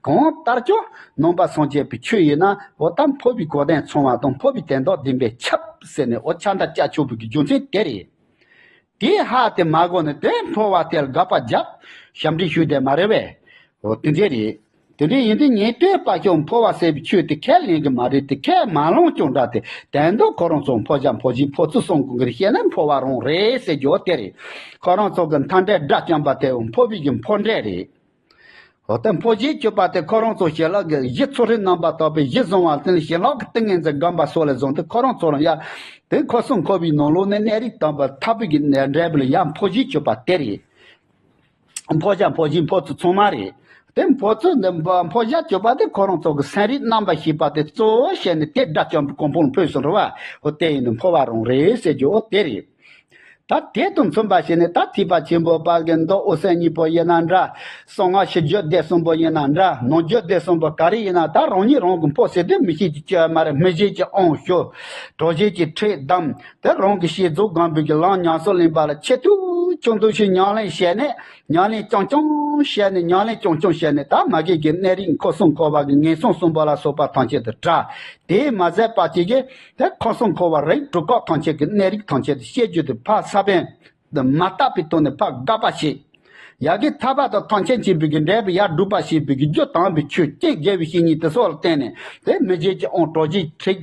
གང་ལྟར་ཀྱང་ནང་པ་སངས་རྒྱས་པའི་ཆོས་ཡིན་ན་འོ་ད་འཕོ་བའི་གོ་དོན་ཚང་བ་དང་འཕོ་བའི་དོན་དག་བདེན་པས་ཁྱབ་ཟེར་ནས་འོ་ཁྱབ་བརྡལ་བྱ་ཆོག་པའི་གི་རྒྱུ་མཚན་དེ་རེད། དེའི་ཧ་དེ་མ་གོ་ནས་དེ་འཕོ་བ་དེ་ལ་དགག་པ་བརྒྱབ། ཞབས་འདྲེན་ཞུས་བསྡད་མ་རེད་པས། འོ་དེ་འདྲས་རེད། དེ་འདྲས་ཡིན་དུས་ཉན་ཐོས་པ་ཀྱང་འཕོ་བ་ཟེར་བའི་ཆོས་དེ་ཁས་ལེན་གི་མ་རེད་དེ་ཁས་མ་ལོངས་ཀྱང་འདྲ་སྟེ་དོན་དུ་ཁོ་རང་ཚོ་འཕོ་བྱ་འཕོ་བྱེད་འཕོ་ཚུལ་གསུམ་གྱི་བཤད་ན་འཕོ་བ་རང་རེད་ཟེར་རྒྱུ་དེ་རེད། ཁོ་རང་ཚོ་གི་མཐའ་འབྲས་དགྲ་བཅོམ་པ་དེ་འཕོ་བའི་གི་འཕོ་འབྲས་རེད། འོ་ད་འཕོ་བྱེད་གྱུར་པ་དེ་ཁོ་རང་ཚོ་ཞི་ལྷག་གི་གཞི་ཚུལ་ཁྲིམས་རྣམ་པར་དག་པའི་གཞི་བཟང་བ་དེ་ནི་ཞི་ལྷག་གི་ཏིང་ངེ་འཛིན་སྒོམ་པ་སོགས་ལས་བཟུང་སྟེ་ཁོ་རང་ཚོ་ལ་ཡ། དེ་འཁོར་གསུམ་འཁོར་བའི་ནང་ལོགས་ནས་གནས་རིགས་དམ་པ་ཐར་པའི་གི་འབྲས་བུ་ལ་ཡ་འཕོ་བྱེད་གྱུར་པ་དེ་རེད། འཕོ་བྱ་འཕོ་བྱེད་འཕོ་ཚུལ་ཚང་མ་རེད། དེ་འཕོ་ཚུལ་འདི་འཕོ་བྱ་གྱུར་པ་དེ་ཁོ་རང་ཚོ་གི་སེམས་རིག་རྣམ་པར་ཤེས་པ་དེ་གཙོ་བོ་བྱས་ནས་དེ་དགྲ་བཅོམ་པའི་གོ་འཕང་འཕོས་སོང་རེད་བ། འོ་དེ་ཡིན་ནི་འཕོ་བ་རང་རེད་ཟེར་རྒྱུ་འོ་དེ་རེད། ད་དེ་དང་མཚུངས་པ་བྱས་ནས་ད་ཐེག་པ་ཆེན་པོ་པ་གི་མདོ་འོད་གསལ་གཉིས་པོ་ཡིན་ན་འདྲ། གསང་སྔགས་ཕྱི་རྒྱུད་སྡེ་གསུམ་པོ་ཡིན་ན་འདྲ། ནང་རྒྱུད་སྡེ་གསུམ་པོ་ག་རེ་ཡིན་ན་ད་རང་ཉིད་རང་གི་འཕོ་ཟེར་དུས་མི་ཤེས་ཀྱི་སྐྱོན་མ་རེད། མི་བྱེད་ཀྱི་དབང་ཞུ། གྲོགས་བྱེད་ཀྱི་ཁྲིད་གདམས། དེ་རང་གི་བསྐྱེད་རྫོགས་སྒོམ་པའི་གི་ལམ་ཉམས་སུ་ལེན་པ་ལ་ཆེད་དུ་ཆུང་དུ་ཞིག་ཉམས་ལེན་བྱས་ནས་ཉམས་ལེན་རྐྱང་རྐྱང་བྱས་ནས་ཉམས་ལེན་རྐྱང་རྐྱང་བྱས་ནས་ད་མ་གི་གི་གནས་རིགས་འཁོར་གསུམ་འཁོར་བ་གི་ངན་སོང་གསུམ་པོ་ལ་སོགས་པ་ཐམས་ཅད་དུ་བྲལ། དེས་མ་ཟད་པ་ཅིག་གིས་དེ་འཁོར་གསུམ་འཁོར་བ་རིགས་དྲུག་སྐོར་ཐམས་ཅད་ཀྱི་གནས་རིགས་ཐམས་ཅད་དུ་ཤེས་རྒྱུ་དེ་ཕར་ས་བོན་དུ་མ་བཏགས་པའི་ཐོག་ནས་ཕར་དགག་པ་བྱེད། ཡ་གི་ཐར་པ་དང་ཐམས་ཅད་མཁྱེན་པའི་གི་འབྲས་བུ་ཡར་སྒྲུབ་པ་བྱེད་པའི་གི་རྒྱུ་དམ་པའི་ཆོས་ཀྱི་དགེ་བའི་བཤེས་གཉེན་དེ་སོགས་ལ་བརྟེན་ནས་དེ་མི་བརྗེད་ཀྱི་དབང་གྲོགས་བྱེད་ཁྲིད་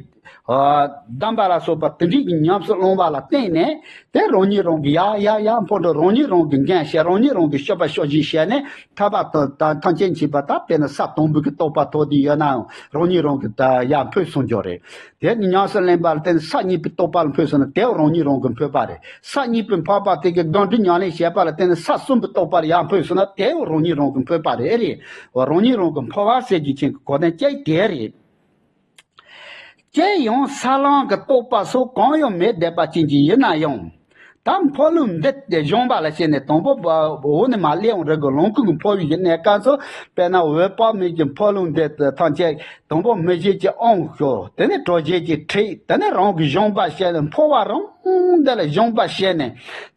གདམས་པ་ལ་སོགས་པ་དེ་འདྲའི་གི་ཉམས་སུ་བླང་བ་ལ་བརྟེན་ནས་དེ་རང་ཉིད་རང་གི་ཡ་ཡ་ཡ་འཕོ་འགྲོ་རང་ཉིད་རང་གི་འགན་བཞེས་རང་ཉིད་རང་གི་སྤྱོད་པ་སྤྱོད་བཞིན་བྱས་ནས་ཐར་པ་དང་ཐམས་ཅད་མཁྱེན་པ་ད་དཔེར་ན་ས་དང་པོའི་གི་རྟོགས་པ་ཐོབ་དེ་ཡོད་ནའང་རང་ཉིད་རང་གི་ད་ཡར་འཕོས་སོང་རྒྱུ་རེད། དེ་ནི་ཉམས་སུ་ལེན་པ་ལ་བརྟེན་ནས་ས་གཉིས་པའི་རྟོགས་པ་ལ་འཕོས་སོང་ན་དེའོ་རང་ཉིད་རང་གི་འཕོས་པ་རེད། ས་གཉིས་པའི་འཕགས་པ་དེ་གི་སྒོམ་སྒྲུབ་ཉམས་ལེན་བྱས་པ་ལ་བརྟེན་ནས་ས་གསུམ་པའི་རྟོགས་པ་ལ་ཡར་འཕོས་སོང་ན་དེའོ་རང་ཉིད་རང་གི་འཕོས་པ་རེད། ཨེ་རེད། རང་ཉིད་རང་གི་འཕོ་བ་ཟེར་རྒྱུ་ཅན་གྱི་གོ་དོན་ཅིག་དེ་རེད། དེ་ཡང་ས་བླང་གི་རྟོགས་པ་སོགས་གང་ཡང་མེད་བསྡད་པ་ཅན་གྱི་ཡིན་ན་ཡང་། ད་འཕོ་ལུང་འདི་སྦྱོང་བ་ལ་བྱས་ནས་དང་པོ་འོག་ནས་མར་སླེབས་ཡོང་རེད་གོ། ལོངས་སྐུ་གི་འཕོ་བའི་གནས་སྐབས་སུ་དཔེར་ན་འོད་དཔག་མེད་ཀྱི་འཕོ་ལུང་འདི་ཐམས་ཅད་དང་པོ་མི་བརྗེད་ཀྱི་དབང་ཞུ། དེ་ནས་གྲོགས་བྱེད་ཀྱི་ཁྲིད། དེ་ནས་རང་གི་སྦྱོང་བ་བྱས་ནས་འཕོ་བ་རང་འདི་ལ་སྦྱོང་བ་བྱས་ནས་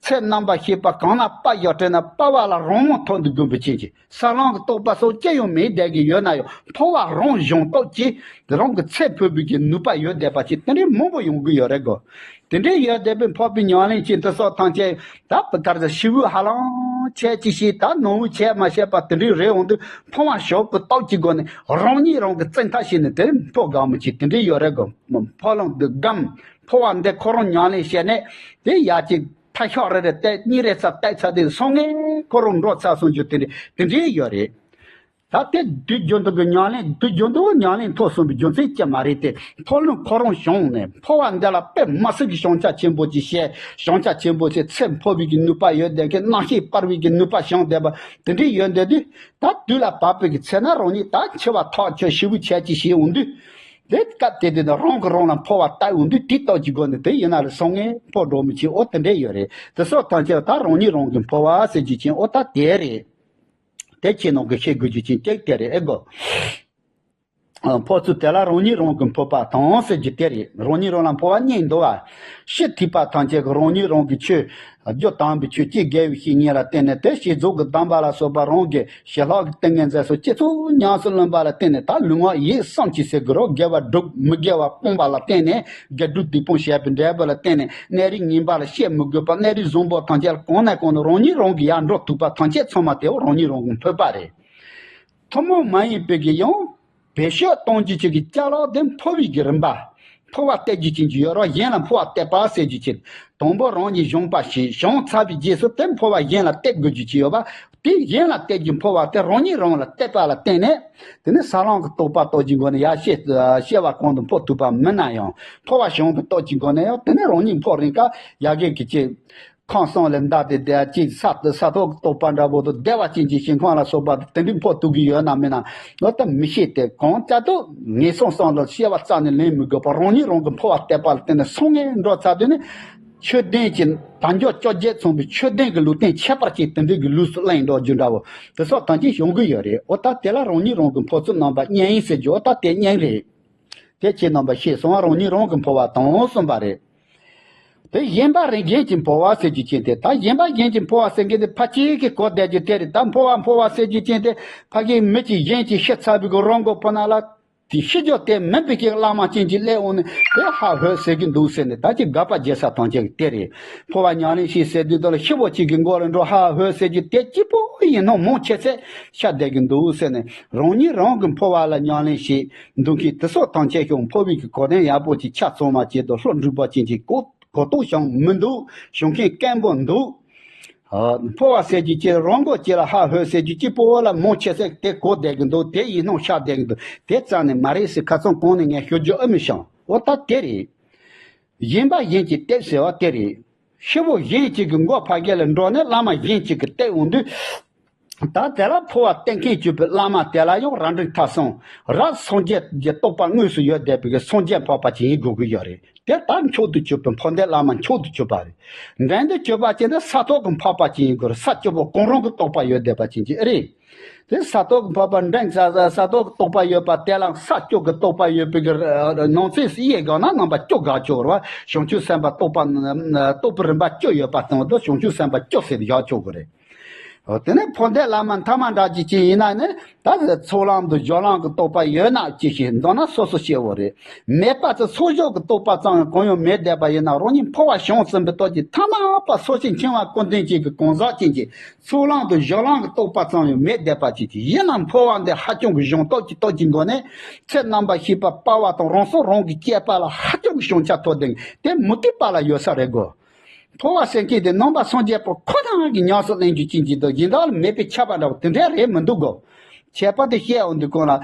ཚེ་རྣམ་པར་ཤེས་པ་གང་ན་དཔའ་ཡོད་དྲན་ན་དཔའ་བ་ལ་རང་དབང་ཐོབ་འདུག་དགོས་པའི་ཕྱིན་ཅི། ས་བླང་གི་རྟོགས་པ་སོགས་ཅི་ཡང་མེད་བསྡད་ཀྱི་ཡོད་ན་ཡང་འཕོ་བ་རང་སྦྱོང་སྟོབས་ཀྱིས་རང་གི་ཚེ་འཕོས་པའི་གི་ནུས་པ་ཡོད་བསྡད་པ་ཅིག་དེ་འདྲའི་མང་པོ་ཡོང་གི་ཡོད་རེད་གོ། དེ་འདྲའི་ཡོད་བསྡད་པའི་འཕགས་པའི་ཉམས་ལེན་གྱི་འདི་སོགས་ཐམས་ཅད་ད་བུ་ཐར་ཟེར་ཤི་བོའི་ཧ་ལམ་ བྱས་ཅི་ཞིག་ད་ནོར་བུ་བྱས་མ་བྱས་པ་དེ་འདྲའི་རེད་འོང་དུས་འཕོ་བ་ཞོག་གི་སྟོབས་ཀྱི་སྒོ་ནས་རང་ཉིད་རང་གི་བཙན་ཐབས་བྱས་ནས་དེ་འཕོ་དགའ་མོ་ཆེ་དེ་འདྲའི་ཡོད་རེད་གོ། འཕོ་ལོང་དུ་སྒམ་འཕོ་བ་འདི་ཁོ་རང་ཉམས་ལེན་བྱས་ནས་དེ་ཡ་གཅིག་ཐ་ཤག་རེ་རེ་བལྟས་གཉིས་རེ་ཚ་བལྟས་ཚ་དེ་སོང་ངས་ཁོ་རང་འགྲོ་ཚར་སོང་རྒྱུ་དེ་འདྲའི་དེ་འདྲའི་ཡོད་རེད། ད་དེ་དུས་རྒྱུན་དུ་གི་ཉམས་ལེན་དུས་རྒྱུན་དུ་ཉམས་ལེན་ཐོག་སོང་བའི་རྒྱུ་མཚན་ཅི་མ་རེད་དེ། འཕོ་ལུང་ཁོ་རང་བྱུང་ནས་འཕོ་བ་འདི་ལ་དཔེ་མ་སྲིད་ཀྱི་བྱང་ཆ་ཆེན་པོ་ཅིག་བཤད། བྱང་ཆ་ཆེན་པོ་ཆེ་ཚེ་འཕོ་བའི་གི་ནུས་པ་ཡོད་ལྡན་མཁན་རྣམ་ཤེས་སྤར་བའི་གི་ནུས་པ་བྱུང་བསྡད་པ་དེ་འདྲའི་ཡོད་འདོད་དུས། ད་དུས་ལ་བབ་པའི་གི་ཚེ་ན་རང་ཉིད་ད་འཆི་བ་ཐག་ཆོད་ཞེ་པོ་བྱས་ཀྱི་ཞེས་འོང་དུས། དེ་སྐབས་དེ་དུས་ན་རང་གི་རང་ལ་འཕོ་བ་བཏབ་འོང་དུས་དེའི་སྟོབས་ཀྱི་སྒོ་ནས་དེ་ཡིན་ན་ལ་སོང་ངས་འཕོ་འགྲོ་མི་ཆེ་འོ་དེ་འདྲས་ཡོད་རེད། དེ་སོགས་ཐམས་ཅད་ད་རང་ཉིད་རང་གི་འཕོ་བ་ཟེར་རྒྱུ་ཅན་འོ་ད་དེ་རེད། དེ་ཁྱེད་ནང་གི་ཤེས་དགོས་རྒྱུ་ཅན་གཅིག་དེ་རེད་ཨེ་གོ། འཕོ་ཚུལ་དེ་ལ་རང་ཉིད་རང་གི་འཕོ་བ་དང་ཟེར་རྒྱུ་དེ་རེད། རང་ཉིད་རང་ལ་འཕོ་བ་གཉིས་འདུག་བ། ཕྱི་ཐིགས་པ་ཐམས་ཅད་ཀྱི་རང་ཉིད་རང་གི་ཆོས་རྒྱུ་དམ་པའི་ཆོས་ཀྱི་དགེ་བའི་བཤེས་གཉེན་ལ་བརྟེན་ནས་དེ་བསྐྱེད་རྫོགས་ཀྱི་གདམས་པ་ལ་སོགས་པ་རང་གི་ཞི་ལྷག་གི་ཏིང་ངེ་འཛིན་སོགས་ཅི་ཚོ་ཉམས་སུ་ལེན་པ་ལ་བརྟེན་ནས་ད་ལུས་ངག་ཡིད་གསུམ་གྱི་སེལ་དགོས་རོགས་དགེ་བ་སྒྲུབ་མི་དགེ་བ་སྤོང་བ་ལ་བརྟེན་ནས་དགེ་སྒྲུབ་སྡིག་སྤོང་བྱས་པའི་འབྲས་བུ་ལ་བརྟེན་ནས་གནས་རིགས་ངན་པ་ལ་སྐྱེ་མི་དགོས་པ་གནས་རིགས་བཟང་པོ་ཐམས་ཅད་ལ་གང་ནས་གང་དུ་རང་ཉིད་རང་གི་ཡར་འགྲོ་ཐུབ་པ་ཐམས་ཅད་ཚང་མ་དེའོ་རང་ཉིད་རང་གི་འཕོས་པ་རེད། ཐུན་མོང་མ་ཡིན་པའི་གི་ཡང་བེད་སྤྱོད་གཏོང་རྒྱུ་ཅིག་གི་ཅ་ལག་དེ་འཕོ་བའི་གི་རིམ་པ། འཕོ་བ་གཏད་རྒྱུ་ཅན་གྱི་ཡོད་རོགས་གཞན་ལ་འཕོ་བ་གཏད་པ་ཟེར་རྒྱུ་ཅན། དང་པོ་རང་ཉིད་སྦྱོང་པ་ཞིག་སྦྱོང་ཚར་བའི་རྗེས་སུ་དེ་འཕོ་བ་གཞན་ལ་གཏད་དགོས་རྒྱུ་ཅིག་ཡོད་པ། དེ་གཞན་ལ་གཏད་རྒྱུ་འཕོ་བ་དེ་རང་ཉིད་རང་ལ་གཏད་པ་ལ་བརྟེན་ནས། དེ་ནི་ས་ལམ་གྱི་རྟོགས་པ་རྟོགས་ཀྱི་སྒོ་ནས་ཡར་སྐྱེ་སྐྱེ་བ་གང་དུ་འཕོ་ཐུབ་པ་མིན་ན་ཡང་འཕོ་བ་བྱུང་གི་རྟོགས་ཀྱི་སྒོ་ནས་ཡང་དེ་ནི་རང་ཉིད་འཕོ་རན་ཀ་ཡ་གི་གི་ཅིག་ཁམས་གསུམ་ལས་འདའ་སྟེ་བསྡད་ཅིག་ས་ས་ཐོག་གི་རྟོགས་པ་འདྲ་པོ་དང་བདེ་བ་ཅན་གྱི་ཞིང་ཁམས་ལ་སོགས་པ་དེ་འདྲའི་འཕོ་ཐུབ་ཀྱི་ཡོད་ན་མིན་ན་ལོ་ལྟ་མི་ཤེས་ཏེ་གང་ལྟར་དུ་ངན་སོང་གསུམ་ལ་སྐྱེ་བ་རྩ་ནས་ལེན་མི་དགོས་པར་རང་ཉིད་རང་གི་འཕོ་བ་གཏད་པ་ལ་བརྟེན་ནས་སོང་ངས་འགྲོ་ཚར་དུས་ནི་ཆོས་ལྡན་གྱི་དལ་འབྱོར་བཅོ་བརྒྱད་མཚུངས་པའི་ཆོས་ལྡན་གྱི་ལུས་རྟེན་ཁྱད་པར་ཅན་དེ་འདྲའི་གི་ལུས་སུ་བླངས་འགྲོ་རྒྱུ་འདྲ་བོ་དེ་སོགས་ཐམས་ཅད་བྱུང་གི་ཡོད་རེད། འོ་ད་དེ་ལ་རང་ཉིད་རང་གི་འཕོ་ཚུལ་རྣམ་པ་གཉིས་ཡིན་ཟེར་རྒྱུ་འོ་ད་དེ་གཉིས་རེད། དེ་ཁྱེད་རྣམ་པ་ཤེས་སོང་བ་རང་ཉིད་རང་གི་འཕོ་བ་དང་གསུམ་པ་རེད། དེ་གཞན་པ་རེ་གཞན་གྱི་འཕོ་བ་ཟེར་རྒྱུ་ཅན་དེ་ད་གཞན་པ་གཞན་གྱི་འཕོ་བ་ཟེར་མཁན་དེ་ཕ་གཅིག་གིས་གོ་བསྡད་རྒྱུ་དེ་རེད། ད་འཕོ་བ་འཕོ་བ་ཟེར་རྒྱུ་ཅན་དེ་ཕ་གིའི་མི་གཅིག་གཞན་གྱིས་ཤི་ཚར་བའི་གི་རང་མགོ་ཕོ་ན་ལ་དེ་ཤི་རྒྱུ་དེ་མིན་པའི་གི་བླ་མ་ཅན་གྱི་སླེབས་འོང་ནས་དེ་ཧ་ཧོད་ཟེར་གི་འདུག་ཟེར་ནས་ད་ཅི་དགག་པ་བརྒྱབ་ས་དང་ཅིག་དེ་རེད། འཕོ་བ་ཉམས་ལེན་ཞིག་ཟེར་དུས་དོ་ལ་ཤི་བོ་གཅིག་གི་མགོ་ལ་འགྲོ་ཧ་ཧོད་ཟེར་རྒྱུ་དེ་གཅིག་པོ་ཡིན་ནོ་མང་ཆེ་ཚད་ཤ་བསྡད་གི་འདུག་ཟེར་ནས་རང་ཉིད་རང་གི་འཕོ་བ་ལ་ཉམས་ལེན་ཞིག་འདུག་མཁན་དེ་སོགས་ཐམས་ཅད་ཀྱང་འཕོ་བའི་གི་གོ་དོན་ཡག་པོ་ཅིག་ཆ་ཚང་མ་བྱེད་དུ་ལྷོ་འབྲུག་པ་ཅན་གྱི་གོ་གོ་རྟོགས་ཤིང་མི་འདུག་བྱུང་མཁན་སྐད་འབོད་འདུག་འཕོ་བ་ཟེར་རྒྱུ་ཅིག་རང་མགོ་ཅིག་ལ་ཧ་ཧོད་ཟེར་རྒྱུ་གཅིག་པོ་ལ་མང་ཆེ་ཚད་དེ་གོ་བསྡད་གི་འདུག་དེ་ཡིན་སྣང་ཤར་བསྡད་གི་འདུག་དེ་རྩ་ནས་མ་རེད་ཟེར་ཁ་ཚང་གོང་ནས་ངས་ཤོད་རྒྱུ་ཨེ་མི་ཤང་འོ་ད་དེ་རེད། གཞན་པ་གཞན་གྱིས་བལྟས་ཟེར་བ་དེ་རེད། ཤི་བོ་གཞན་གཅིག་གི་མགོ་ཕ་གི་ལ་འགྲོ་ནས་བླ་མ་གཞན་གཅིག་གིས་བལྟས་འོང་དུས། ད་དེ་ལ་འཕོ་བ་བསྟན་མཁན་གྱུར་པའི་བླ་མ་དེ་ལ་ཡང་རང་འགྲིག་ཐ་སོང་རབ་སངས་རྒྱས་ཀྱི་རྟོགས་པ་དངོས་སུ་ཡོད་བསྡད་པའི་སངས་རྒྱས་འཕགས་པ་ཅིག་ཡིན་དགོས་ཀྱི་ཡོད་རེད། དེ་ལྟར་མཆོག་ཏུ་གྱུར་པའི་འཕོ་འདས་བླ་མ་མཆོག་ཏུ་གྱུར་པ་རེད། འགྲན་དུ་གྱུར་པ་ཅན་དེ་ས་ཐོག་གི་འཕགས་པ་ཅིག་ཡིན་དགོས་རེད། ས་སྐྱོ་པོ་གང་རུང་གི་རྟོགས་པ་ཡོད་བསྡད་པ་ཅན་གྱི་ཨེ་རེད། དེ་ས་ཐོག་གི་འཕགས་པ་འགྲན་ས་ས་ས་ཐོག་གི་རྟོགས་པ་ཡོད་པ་དེ་ལ་ས་སྐྱོ་གི་རྟོགས་པ་ཡོད་པའི་གི་ནང་ཚན་སུ་ཡེ་གང་ན་རྣམ་པ་སྐྱོ་དགག་ཆོག་རེད་བ། བྱང་ཆུབ་སེམས་དཔའ་རྟོགས་པ་རྟོགས་པའི་རིམ་པ་སྐྱོ་ཡོད་པ་དང་དུ་བྱང་ཆུབ་སེམས་དཔའ་སྐྱོ་ཟེར་བཞག་ཆོག་གི་རེད། དེ་ནས་འཕོ་འདས་བླ་མ་མཐའ་མ་འདྲ་གཅིག་ཅིག་ཡིན་ན་ནི་ད་ཚོགས་ལམ་དུ་སྦྱོར་ལམ་གྱི་རྟོགས་པ་ཡོད་ན་ཅི་ཞིག་མདོར་ན་སོ་སོ་སྐྱེ་བོ་རེད། མེད་པ་ཚོ་ཚོགས་སྦྱོར་གྱི་རྟོགས་པ་ཙམ་ཡང་གང་ཡང་མེད་བསྡད་པ་ཡིན་ན་རང་ཉིད་འཕོ་བ་བྱུང་ཟིན་པའི་སྟོབས་ཀྱིས་ཐ་མལ་པ་སོ་སྐྱེ་འཆིང་བ་ཀུན་ལྡན་ཅན་གྱི་གང་ཟག་ཅན་གྱི་ཚོགས་ལམ་དུ་སྦྱོར་ལམ་གྱི་རྟོགས་པ་ཙམ་ཡང་མེད་བསྡད་པ་ཅིག་གིས་ཡིན་ན་འཕོ་བ་འདི་ཧ་ཅང་གི་གཞུང་སྟོབས་ཀྱི་སྟོབས་ཀྱི་སྒོ་ནས་ཚེ་རྣམ་པར་ཤེས་པ་སྤར་བ་དང་རང་སྲོག་རང་གིས་བཅད་པ་ལ་ཧ་ཅང་གི་བྱང་ཆ་ཐོབ་ལྡན་དེ་མུ་སྟེགས་པ་ལ་ཡོད་ས་རེད་གོ། འཕོ་བ་ཟེར་མཁན་དེ་ནང་པ་སངས་རྒྱས་པ་ཁོ་རང་གི་ཉམས་སུ་ལེན་རྒྱུ་ཅན་གྱི་འདུག་གཞན་དག་ལ་མེད་པའི་ཁྱབ་པ་འདྲ་བོ་དེ་འདྲ་རེད་མི་འདུག་གོ། ཁྱད་པར་དུ་བཤད་འོང་དུས་གོང་ལ།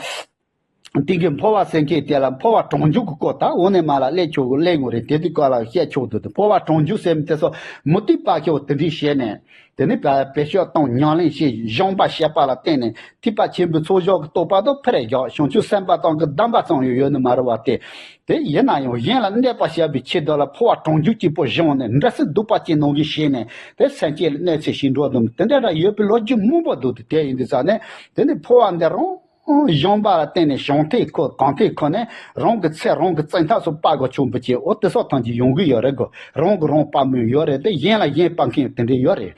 དེ་གི་འཕོ་བ་ཟེར་མཁན་དེ་ལ་འཕོ་བ་གྲོང་འཇུག་གི་སྐོར་ད་འོ་ནས་མ་ལ་སླེབས་ཆོག་གི་སླེབས་དགོས་རེད། དེ་དུས་སྐོར་ལ་བཤད་ཆོག་འདུག་དེ་འཕོ་བ་གྲོང་འཇུག་ཟེར་མི་དེ་ཚོ་མུ་སྟེགས་པ་ཁྱེད་དེ་འདྲའི་བཤད་ནས་དེ་ནི་བེད་སྤྱོད་གཏོང་ཉམས་ལེན་བྱེད་སྦྱོང་བ་བྱེད་པ་ལ་བརྟེན་ནས་ཐེག་པ་ཆེན་པོའི་ཚོགས་སྦྱོར་གྱི་རྟོགས་པ་དང་ཕར་རྒྱག་བྱང་ཆུབ་སེམས་དཔའ་ཙམ་གྱི་གདམས་པ་ཙམ་ཡང་ཡོད་ནི་མ་རེད་བ་སྟེ། དེ་ཡིན་ན་ཡང་གཞན་ལ་གནོད་པ་བྱ་བའི་ཆེད་དུ་ལ་འཕོ་བ་གྲོང་འཇུག་གཅིག་པོ་བྱུང་ནས་འདྲ་སྲིད་གདུག་པ་ཅན་ནང་བཞིན་བྱས་ནས་དེ་སེམས་ཅན་ལ་གནོད་འཚེ་བྱེད་འགྲོ་དུས་དེ་འདྲ་འདྲ་ཡོད་པའི་ལོ་རྒྱུས་མང་པོ་འདུག་དེ་དེ་ཡིན་དུས་ཙང་ནས་དེ་ནི་འཕོ་བ་འདི་རང་སྦྱོང་བ་ལ་བརྟེན་ནས་བྱང་ཐེག་ཁོ་གང་ཐེག་ཁོ་ནས་རང་གི་ཚེ་རང་གི་བཙན་ཐབས་སུ་སྤར་དགོས་བྱུང་བ་ཅིག་འོ་དེ་སོགས་ཐམས་ཅད་ཡོང་གི་ཡོད་རེད་གོ། རང་གི་རང་སྤར་མོས་ཡོད་རེད་དེ་གཞན་ལ་གཞན་སྤར་མཁན་དེ་འདྲ་ཡོད་རེད།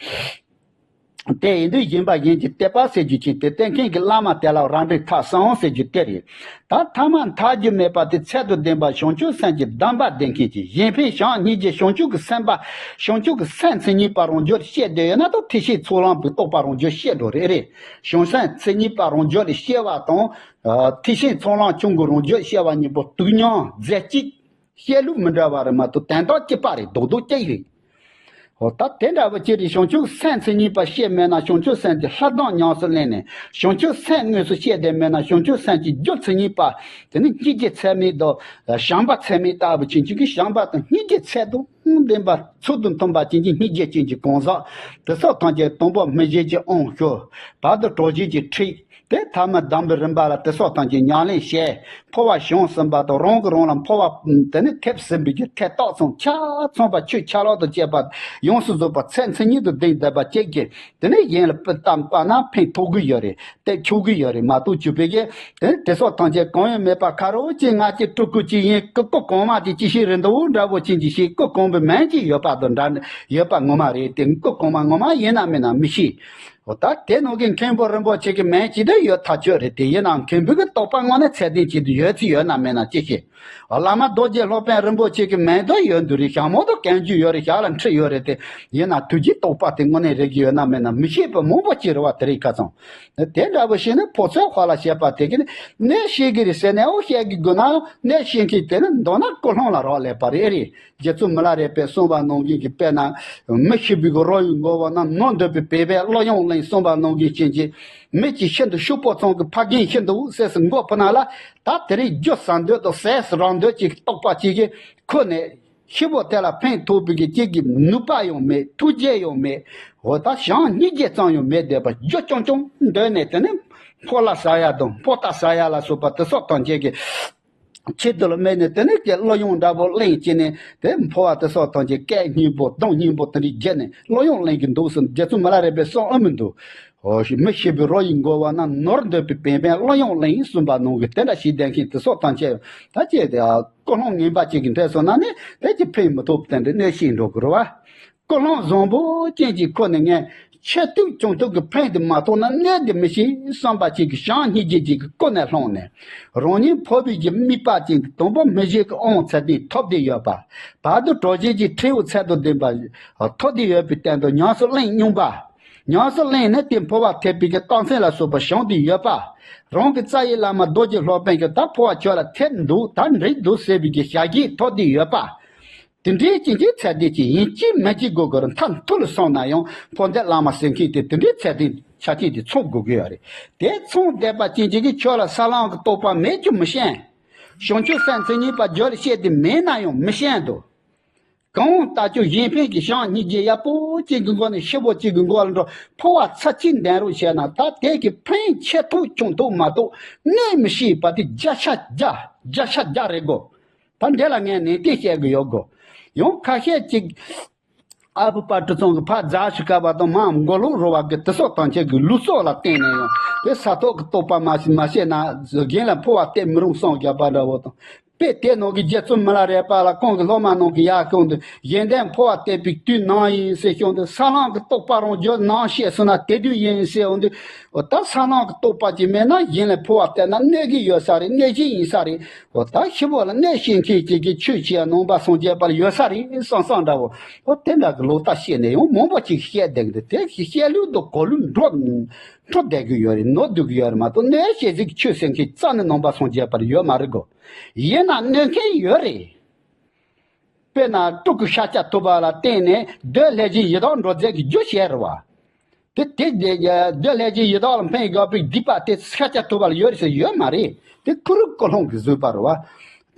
དེ་ཡིན་དུས་སྦྱིན་པ་གཞན་གྱི་སྟེར་པ་ཟེར་རྒྱུ་ཅིག་དེ་སྟེར་མཁན་གྱི་བླ་མ་དེ་ལ་རང་འགྲེལ་ཐག་སང་ཟེར་རྒྱུ་དེ་རེད། ད་ཐ་མ་མཐའ་རྒྱུ་མེད་པ་དེ་ཚད་དང་ལྡན་པ་བྱང་ཆུབ་སེམས་ཀྱི་གདམས་པ་ལྡན་མཁན་གྱི་གཞན་ཕན་བྱམས་སྙིང་རྗེ་བྱང་ཆུབ་ཀྱི་སེམས་དཔའ། བྱང་ཆུབ་ཀྱི་སེམས་མཚན་ཉིད་པ་རང་རྒྱུད་ལ་སྐྱེས་བསྡད་ཡོད་ན་ད་ཐེག་ཆེན་ཚོགས་ལམ་པའི་རྟོགས་པ་རང་རྒྱུད་སྐྱེས་འགྲོ་རེད་རེད། བྱང་སེམས་མཚན་ཉིད་པ་རང་རྒྱུད་ལ་སྐྱེ་བ་དང་། ཐེག་ཆེན་ཚོགས་ལམ་ཆུང་ཀུ་རང་རྒྱུད་སྐྱེ་བ་གཉིས་པོ་དུས་མཉམ་རྫས་གཅིག་བཤད་ལུགས་མི་འདྲ་བ་རེད་མ་གཏོགས་དོན་དག་གཅིག་པ་རེད། རྡོག་རྡོག་གཅིག་རེད། འོ་ད་དེ་འདྲ་བ་ཅིག་རེད། བྱང་ཆུབ་སེམས་མཚན་ཉིད་པ་ཤེས་མེད་ན་བྱང་ཆུབ་སེམས་ཀྱི་ལྷ་གདངས་ཉམས་སུ་ལེན་ནས་བྱང་ཆུབ་སེམས་དངོས་སུ་ཤེས་བསྡད་མེད་ན་བྱང་ཆུབ་སེམས་ཀྱི་རྒྱུ་མཚན་ཉིད་པ་དེ་ནི་སྙིང་རྗེ་ཚད་མེད་དང་བྱམས་པ་ཚད་མེད་ལྟ་བུ་ཅན་ཅིག་གིས་བྱམས་པ་དང་སྙིང་རྗེ་ཚད་དང་ལྡན་པ་ཚུལ་དང་མཐུན་པ་ཅན་གྱི་སྙིང་རྗེ་ཅན་གྱི་གང་ཟག་དེ་སོགས་ཐམས་ཅད་དང་པོ་སྨིན་བྱེད་ཀྱི་དབང་ཞུ། བར་དུ་གྲོལ་བྱེད་ཀྱི་ཁྲིད། དེ་ཐ་མ་གདམས་པའི་རིམ་པ་ལ་དེ་སོགས་ཐམས་ཅད་ཉམས་ལེན་བྱས། འཕོ་བ་བྱང་ཟིན་པ་དང་རང་གིས་རང་ལ་འཕོ་བ་དེ་ནི་ཐེབས་ཟིན་པའི་གི་ཐད་གཏོགས་ཚང་ཆ་ཚང་བ་ཆོས་ཆ་ལག་དང་བཅས་པ་ཡོངས་སུ་རྫོགས་པ་ཚད་མཚན་ཉིད་དུ་ལྡན་བསྡད་པ་བཅས་ཀྱི་དེ་ནི་གཞན་ལ་སྤུ་ལྟ་བ་ན་ཕན་ཐོགས་ཀྱི་ཡོད་རེད། དེ་ཆོག་གི་ཡོད་རེད་མ་གཏོགས་བཅུ་པའི་གི་དེ་ནི་དེ་སོགས་ཐམས་ཅད་གང་ཡང་མེད་པ་ཁ་རོག་ཅིག་ང་ཅིག་སྤྲུལ་སྐུ་ཅིག་ཡིན། སྐུ་སྐུ་གོང་མ་ཅིག་ཅི་ཞིག་རེད་འདུག་འདྲ་བོ་ཅན་གྱི་ཞིག་སྐུ་གོང་མའི་མིང་ཅིག་ཡོད་པ་དང་འདྲ་ཡོད་པ་ངོ་མ་རེད། དེ་སྐུ་གོང་མ་ངོ་མ་ཡིན་ན་མིན་ན་མི་ཤེས། འོ་ད་དེ་ནང་གི་མཁན་པོ་རིན་པོ་ཆེ་གི་མིང་ཅི་འདྲ་ཡོད་ཐག་ཆོད་རེད། དེ་ཡིན་ནའང་མཁན་པོ་གི་རྟོགས་པ་དངོས་གནས་ཚད་ལྡན་ཅིག་ཏུ་ཡོད་ཚུལ་ཡོད་ན་མེད་ན་ཅི་ཤེས། བླ་མ་རྡོ་རྗེ་སློབ་དཔོན་རིན་པོ་ཆེ་གི་མིང་དུ་ཡོད་འདུག་རེད། ཞྭ་མོ་དང་གན་རྒྱུ་ཡོད་རེད། ཞྭ་ལ་འཁྲིལ་ཡོད་རེད། དེ་ཡིན་ན་ཐུགས་རྗེའི་རྟོགས་པ་དེ་དངོས་གནས་རེད་ཀྱི་ཡོད་ན་མེད་ན་མི་ཤེས་པ་མང་པོ་ཅིག་རེད་བ། དེ་རིགས་ཁ་ཚང་དེ་འདྲ་བོ་ཞིག་ནི་ཕོ་ཚོད་དཔའ་ལ་བཤད་པ་དེ་གི་ནི་གནས་ཤེས་ཀྱི་རེད་ཟེར་ནས་འོ་བཤད་ཀྱི་དགོས་ན་གནས་ཤེས་མཁན་དེ་ནི་མདོར་ན་ཀུན་སློང་ལ་རག་ལས་པ་རེད། ཨེ་རེད། རྗེ་བཙུན་མི་ལ་རས་པས་གསུངས་པ་ནང་བཞིན་གྱི་དཔེར་ན། མི་ཤི་བའི་རོ་ཡི་མགོ་བོ་ན་ནོར་འདོད་པའི་བེ་བའི་བློ་ཡོང་གླིང་གསུངས་པ་ནང་བཞིན་ཅན་གྱི། མི་གཅིག་ཤིན་ཏུ་ཕྱུག་པོ་ཚང་གི་ཕ་རྒན་ཤིན་ཏུ་སེ་སི་མགོ་ཕུ་ན་ལ། ད་དེ་རིང་རྒྱུ་ཟ་འདོད་དང་ཟས་རག་འདོད་ཅིག་རྟོགས་པ་ཅིག་གི་ཁོ་ནས་ཤི་བོ་དེ་ལ་ཕན་ཐོགས་པའི་གི་ཅིག་གི་ནུས་པ་ཡང་མེད། ཐུགས་རྗེ་ཡང་མེད། འོ་ད་བྱམས་སྙིང་རྗེ་ཙམ་ཡང་མེད་བསྡད་པ་རྒྱུ་རྐྱང་རྐྱང་འདོད་ནས་དེ་ནས་ཕོ་ལ་ཟ་ཡ་དང་ཕོ་རྟ་ཟ་ཡ་ལ་སོགས་པ་དེ་སོགས་དང་བཅས་ཀྱི། ཆེད་དུ་ལ་སྨད་ནས་དེ་ནས་ཀྱི་བློ་ཡོང་འདྲ་པོ་གླེང་བྱས་ནས་དེ་འཕོ་བ་དེ་སོགས་ཐམས་ཅད་སྐད་སྙན་པོ་གདངས་སྙན་པོ་དེ་འདྲའི་བརྒྱབ་ནས་བློ་ཡོང་གླེང་གི་འདུག་ཟེར་རྗེ་བཙུན་མི་ལ་རས་པས་གསུངས་ཨ་མི་འདུག་འོ་ཞེས་མི་ཤེས་པའི་རོ་ཡི་མགོ་བ་ན་ནོར་འདོད་པའི་བེམ་པས་བློ་ཡོང་གླེང་གསུངས་པ་ནང་གི་དེ་འདྲ་ཞིག་ལྡན་མཁན་དེ་སོགས་ཐམས་ཅད་ད་ཅེས་དེ་ཀུན་སློང་ངན་པ་ཅིག་གི་འདྲ་སོང་ན་ནི་དེ་ཅི་ཕན་མི་ཐོགས་དེ་འདྲ་གནས་ཤིང་འགྲོ་དགོས་རེད་བ། ཀུན་སློང་བཟང་པོ་ཅན་གྱི་ཁོ་ནི་ངས་ཆེ་ཐུབ་ཆུང་ཐུབ་ཀྱི་ཕན་དེ་མ་ཐོགས་ན་གནས་དེ་མི་ཤེས་བསམ་པ་ཅན་གྱི་བྱམས་སྙིང་རྗེ་ཅན་གྱི་ཀུན་ནས་བསླངས་ནས། རང་ཉིད་འཕོ་བའི་གི་དམིགས་པ་ཅན་གྱི་དང་པོ་སྨིན་བྱེད་ཀྱི་དབང་ཚད་ལྡན་ཐོབ་བསྡད་ཡོད་པ། བར་དུ་གྲོལ་བྱེད་ཀྱི་ཁྲིད་འོག་ཚད་དང་ལྡན་པ་ཐོབ་བསྡད་ཡོད་པའི་སྟེང་དུ་ཉམས་སུ་ལེན་མྱོང་པ། ཉམས་སུ་ལེན་ནས་དེ་འཕོ་བ་ཐེབས་པའི་གི་རྟགས་མཚན་ལ་སོགས་པ་བྱུང་བསྡད་ཡོད་པ། རང་གི་རྩ་བའི་བླ་མ་རྡོ་རྗེ་སློབ་དཔོན་གྱིས་ད་འཕོ་བ་ཁྱོད་ལ་ཐེབས་འདུག་ད་འགྲིག་འདུག་ཟེར་བའི་གི་བྱ་རྒྱུད་ཐོབ་བསྡད་ཡོད་པ། དེ་འདྲའི་ཅན་གྱི་ཚད་ལྡན་ཅིག་ཡིན་གཅིག་མིན་གཅིག་དགོས་དགོས་རུང་མཐར་ཐུག་ལ་སོང་ན་ཡང་འཕོ་འདས་བླ་མ་ཟེར་མཁན་དེ་དེ་འདྲའི་ཚད་ལྡན་ཆ་རྐྱེན་དེ་ཚང་དགོས་ཀྱི་ཡོད་རེད། དེ་ཚང་བསྡད་པ་ཅན་གཅིག་གིས་ཁྱོད་ལ་ས་ལམ་གྱི་རྟོགས་པ་མེད་རྒྱུ་མི་ཤེས། བྱང་ཆུབ་སེམས་མཚན་ཉིད་པ་རྒྱུད་ལ་སྐྱེས་ཏེ་མེད་ན་ཡང་མི་ཤེས་འདུག་གང་ལྟར་ཀྱང་གཞན་ཕན་གྱི་བྱམས་སྙིང་རྗེ་ཡག་པོ་གཅིག་གི་མགོ་ནས་ཤི་བོ་གཅིག་གི་མགོ་ལ་འགྲོ་འཕོ་བ་ཚར་གཅིག་འདེང་རོགས་བྱས་ན་ད་དེ་གི་ཕན་ཆེ་ཐུག་ཆུང་ཐུག་མ་གཏོགས་གནས་མི་ཤེས་པ་དེ་བརྒྱ་ཆ་བརྒྱ་བརྒྱ་ཆ་བརྒྱ་རེད་གོ། ད་འདི་ལ་ངས་ནན་ཏན་བཤད་གི་ཡོད་གོ། ཡང་ཁ་ཤས་ཅིག་ཨ་བུ་པ་ཀྲུ་ཚང་གི་ཕ་རྫ་ཞིག་བཀབ་པ་དང་མ་མགོ་ལོག་རོ་བ་གི་དེ་སོགས་དང་ཆེ་གི་ལུགས་སྲོལ་ལ་བརྟེན་ནས་ཡང་དེ་ས་ཐོག་གི་རྟོགས་པ་མ་ཤེས་མ་ཤེས་ན་གཞན་ལ་འཕོ་བ་སྟེར་མི་རུང་གསུངས་བརྒྱབ་པ་འདྲ་བོ་དང་། དཔེ་དེ་ནང་གི་རྗེ་བཙུན་མི་ལ་རས་པ་ལ་ཁོང་གི་སློབ་མ་ནང་གི་ཡར་ཤོང་དུ་གཞན་དོན་འཕོ་བ་སྟེར་བའི་དུས་ནམ་ཡིན་ཟེར་ཤོང་དུ་ས་ལམ་གི་རྟོགས་པ་རང་རྒྱུད་ནམ་སྐྱེས་སོང་ན་དེ་དུས་ཡིན་ཟེར་འོང་དུས། འོ་ད་ས་ལམ་གྱི་རྟོགས་པ་ཅིག་མེད་ན་གཞན་ལ་འཕོ་བ་སྟེར་ན་གནོད་ཀྱི་ཡོད་ས་རེད། གནོད་བྱེད་ཡིན་ས་རེད། འོ་ད་ཤི་བོ་ལ་གནོད་བྱེད་མཁན་ཅིག་གིས་ཆོས་བྱེད་ཡ་ནང་པ་སངས་རྒྱས་པར་ཡོད་ས་རེད་བསམ་བསམ་འདྲ་བོ། འོ་དེ་འདྲ་གི་ལོག་ལྟ་བཤད་ནས་ཡང་མང་པོ་ཅིག་བཤད་བསྡད་ཀྱི་འདུག་དེ་བཤད་ལུགས་དང་གོ་ལུགས་འགྲོ་འགྲོ་བསྡད་ཀྱི་ཡོད་རེད། ནོར་སྡུག་གི་ཡོད་རེད་མ་གཏོགས་གནོད་བྱེད་ཅིག་ཆོས་ཟེར་མཁན་རྩ་ནས་ནང་པ་སངས་རྒྱས་པར་ཡོད་མ་རེད་གོ། ཡིན་ན་གནོད་མཁན་ཡོད་རེད། དཔེར་ན་སྤྲུལ་སྐུ་ཤཱཀྱ་ཐུབ་པ་ལ་བརྟེན་ནས་འདོད་ལྷས་བྱིན་ཡི་དྭགས་འགྲོ་མཛད་ཀྱི་རྒྱུ་བཤད་རེད་བ། དེ་དེ་དེ་འདོད་ལྷས་བྱིན་ཡི་དྭགས་ལ་ཕན་དགོས་པའི་སྡིག་པ་དེ་ཤཱཀྱ་ཐུབ་པ་ལ་ཡོད་རེད་ཟེར་ཡོད་མ་རེད། དེ་ཁོ་རང་ཀུན་སློང་གི་བཟོས་པ་རེད་བ།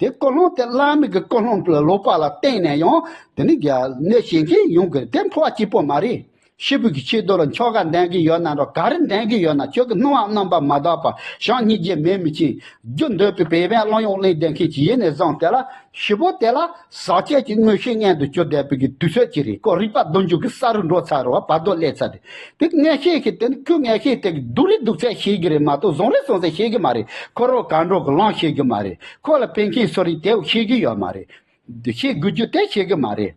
དེ་ཀུན་སློང་དེ་བླ་མེད་ཀྱི་ཀུན་སློང་ལ་ལོག་པ་ལ་བརྟེན་ནས་ཡང་དེ་ནི་རྒྱ་གནོད་བྱེད་མཁན་ཡོང་གི་རེད། དེ་འཕོ་བ་གཅིག་པོ་མ་རེད། ཤི་བོ་གི་ཆེད་དུ་ལ་འཆོལ་ཁ་འདོན་གྱི་ཡོད་ན་འགྲོ་ག་རེ་འདོན་གྱི་ཡོད་ན་ཁྱོད་ཀྱི་སྣང་བ་རྣམ་པར་མ་དག་པ་བྱམས་སྙིང་རྗེ་མེད་མི་ཅིག་རྒྱུ་འདོད་པའི་བེ་བན་བློ་ཡོང་གླེང་ལྡན་མཁན་གྱི་ཡིན་ནས་བཟུང་དེ་ལ་ཤི་བོ་དེ་ལ་ཟག་བཅས་ཀྱི་མངོན་ཤེས་མངོན་དུ་གྱུར་བསྡད་པའི་གི་དུས་ཚོད་ཅིག་རེད། ཁོ་རིག་པ་སྡུག་འཇུག་གི་ས་རུ་འགྲོ་ཚར་རེད་བ། བར་དོ་སླེབས་ཚར་རེད། དེ་མངོན་ཤེས་ཀྱི་དེ་ནི་ཁོས་མངོན་ཤེས་དེ་གི་སྡུག་རེད་སྡུག་ཚད་ཤེས་ཀྱི་རེད་མ་གཏོགས་བཟང་རེད་བཟང་ཚད་ཤེས་ཀྱི་མ་རེད། ཁོ་རང་གང་འགྲོ་གི་ལམ་ཤེས་ཀྱི་མ་རེད། ཁོ་ལ་ཕན་མཁན་སུ་རེད་དེ་ཤེས་ཀྱི་ཡོད་མ་རེད། འདི་ཤེས་དགོས་རྒྱུ་དེ་ཤེས་ཀྱི་མ་རེད།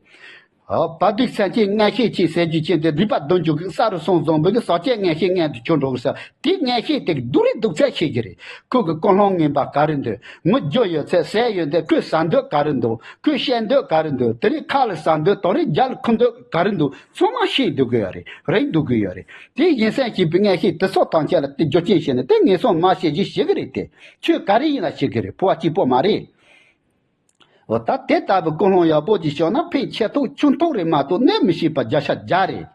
ཨོ། བ་དུག་ཚན་ཆེན་མངོན་ཤེས་ཆེ་ཟེར་རྒྱུ་ཅན་དེ་རིག་པ་བདུན་ཅུ་གི་ས་རུ་སོང་བཟང་པོ་གི་ཟག་བཅས་མངོན་ཤེས་མངོན་དུ་གྱུར་འགྲོ་གི་ས། དེ་མངོན་ཤེས་དེ་གི་སྡུག་རུས་སྡུག་ཚད་ཤེས་ཀྱི་རེད། ཁོ་གི་ཀུན་སློང་ངན་པ་ག་རེ་འདུག་ངུ་རྒྱུ་ཡོད་ཚད་ཟས་ཡོད་འདུག་ཁོས་ཟ་འདོད་ག་རེ་འདུག་ཁོས་བཤད་འདོད་ག་རེ་འདུག་དེ་རིང་ཁ་ལ་ཟ་འདོད་དེ་རིང་རྒྱ་ལ་ཁུ་འདོད་ག་རེ་འདུག་ཚང་མ་ཤེས་འདུག་གི་ཡོད་རེད། རིག་འདུག་གི་ཡོད་རེད། དེ་ཡིན་སེམས་ཤེས་པའི་མངོན་ཤེས་དེ་ཚོ་ཐམས་ཅད་ལ་དེ་རྒྱུ་རྐྱེན་བྱས་ནས་དེ་ངན་སོང་མ་ཤེས་ཀྱི་ཤེས་ཀྱི་རེད་དེ། ཆོས་ག་རེ་ཡིན་ན་ཤེས་ཀྱི་རེད། འཕོ་བ་གཅིག་པོ་མ་རེད། འོ་ད་དེ་ལྟ་བུའི་ཀུན་སློང་ཡག་པོ་ཅིག་བྱུང་ན་ཕན་ཆེ་ཐོག་ཆུང་ཐོག་རེད་མ་གཏོགས་གནོད་མི་ཤེས་པ་བརྒྱ་ཆ་བརྒྱ་རེད།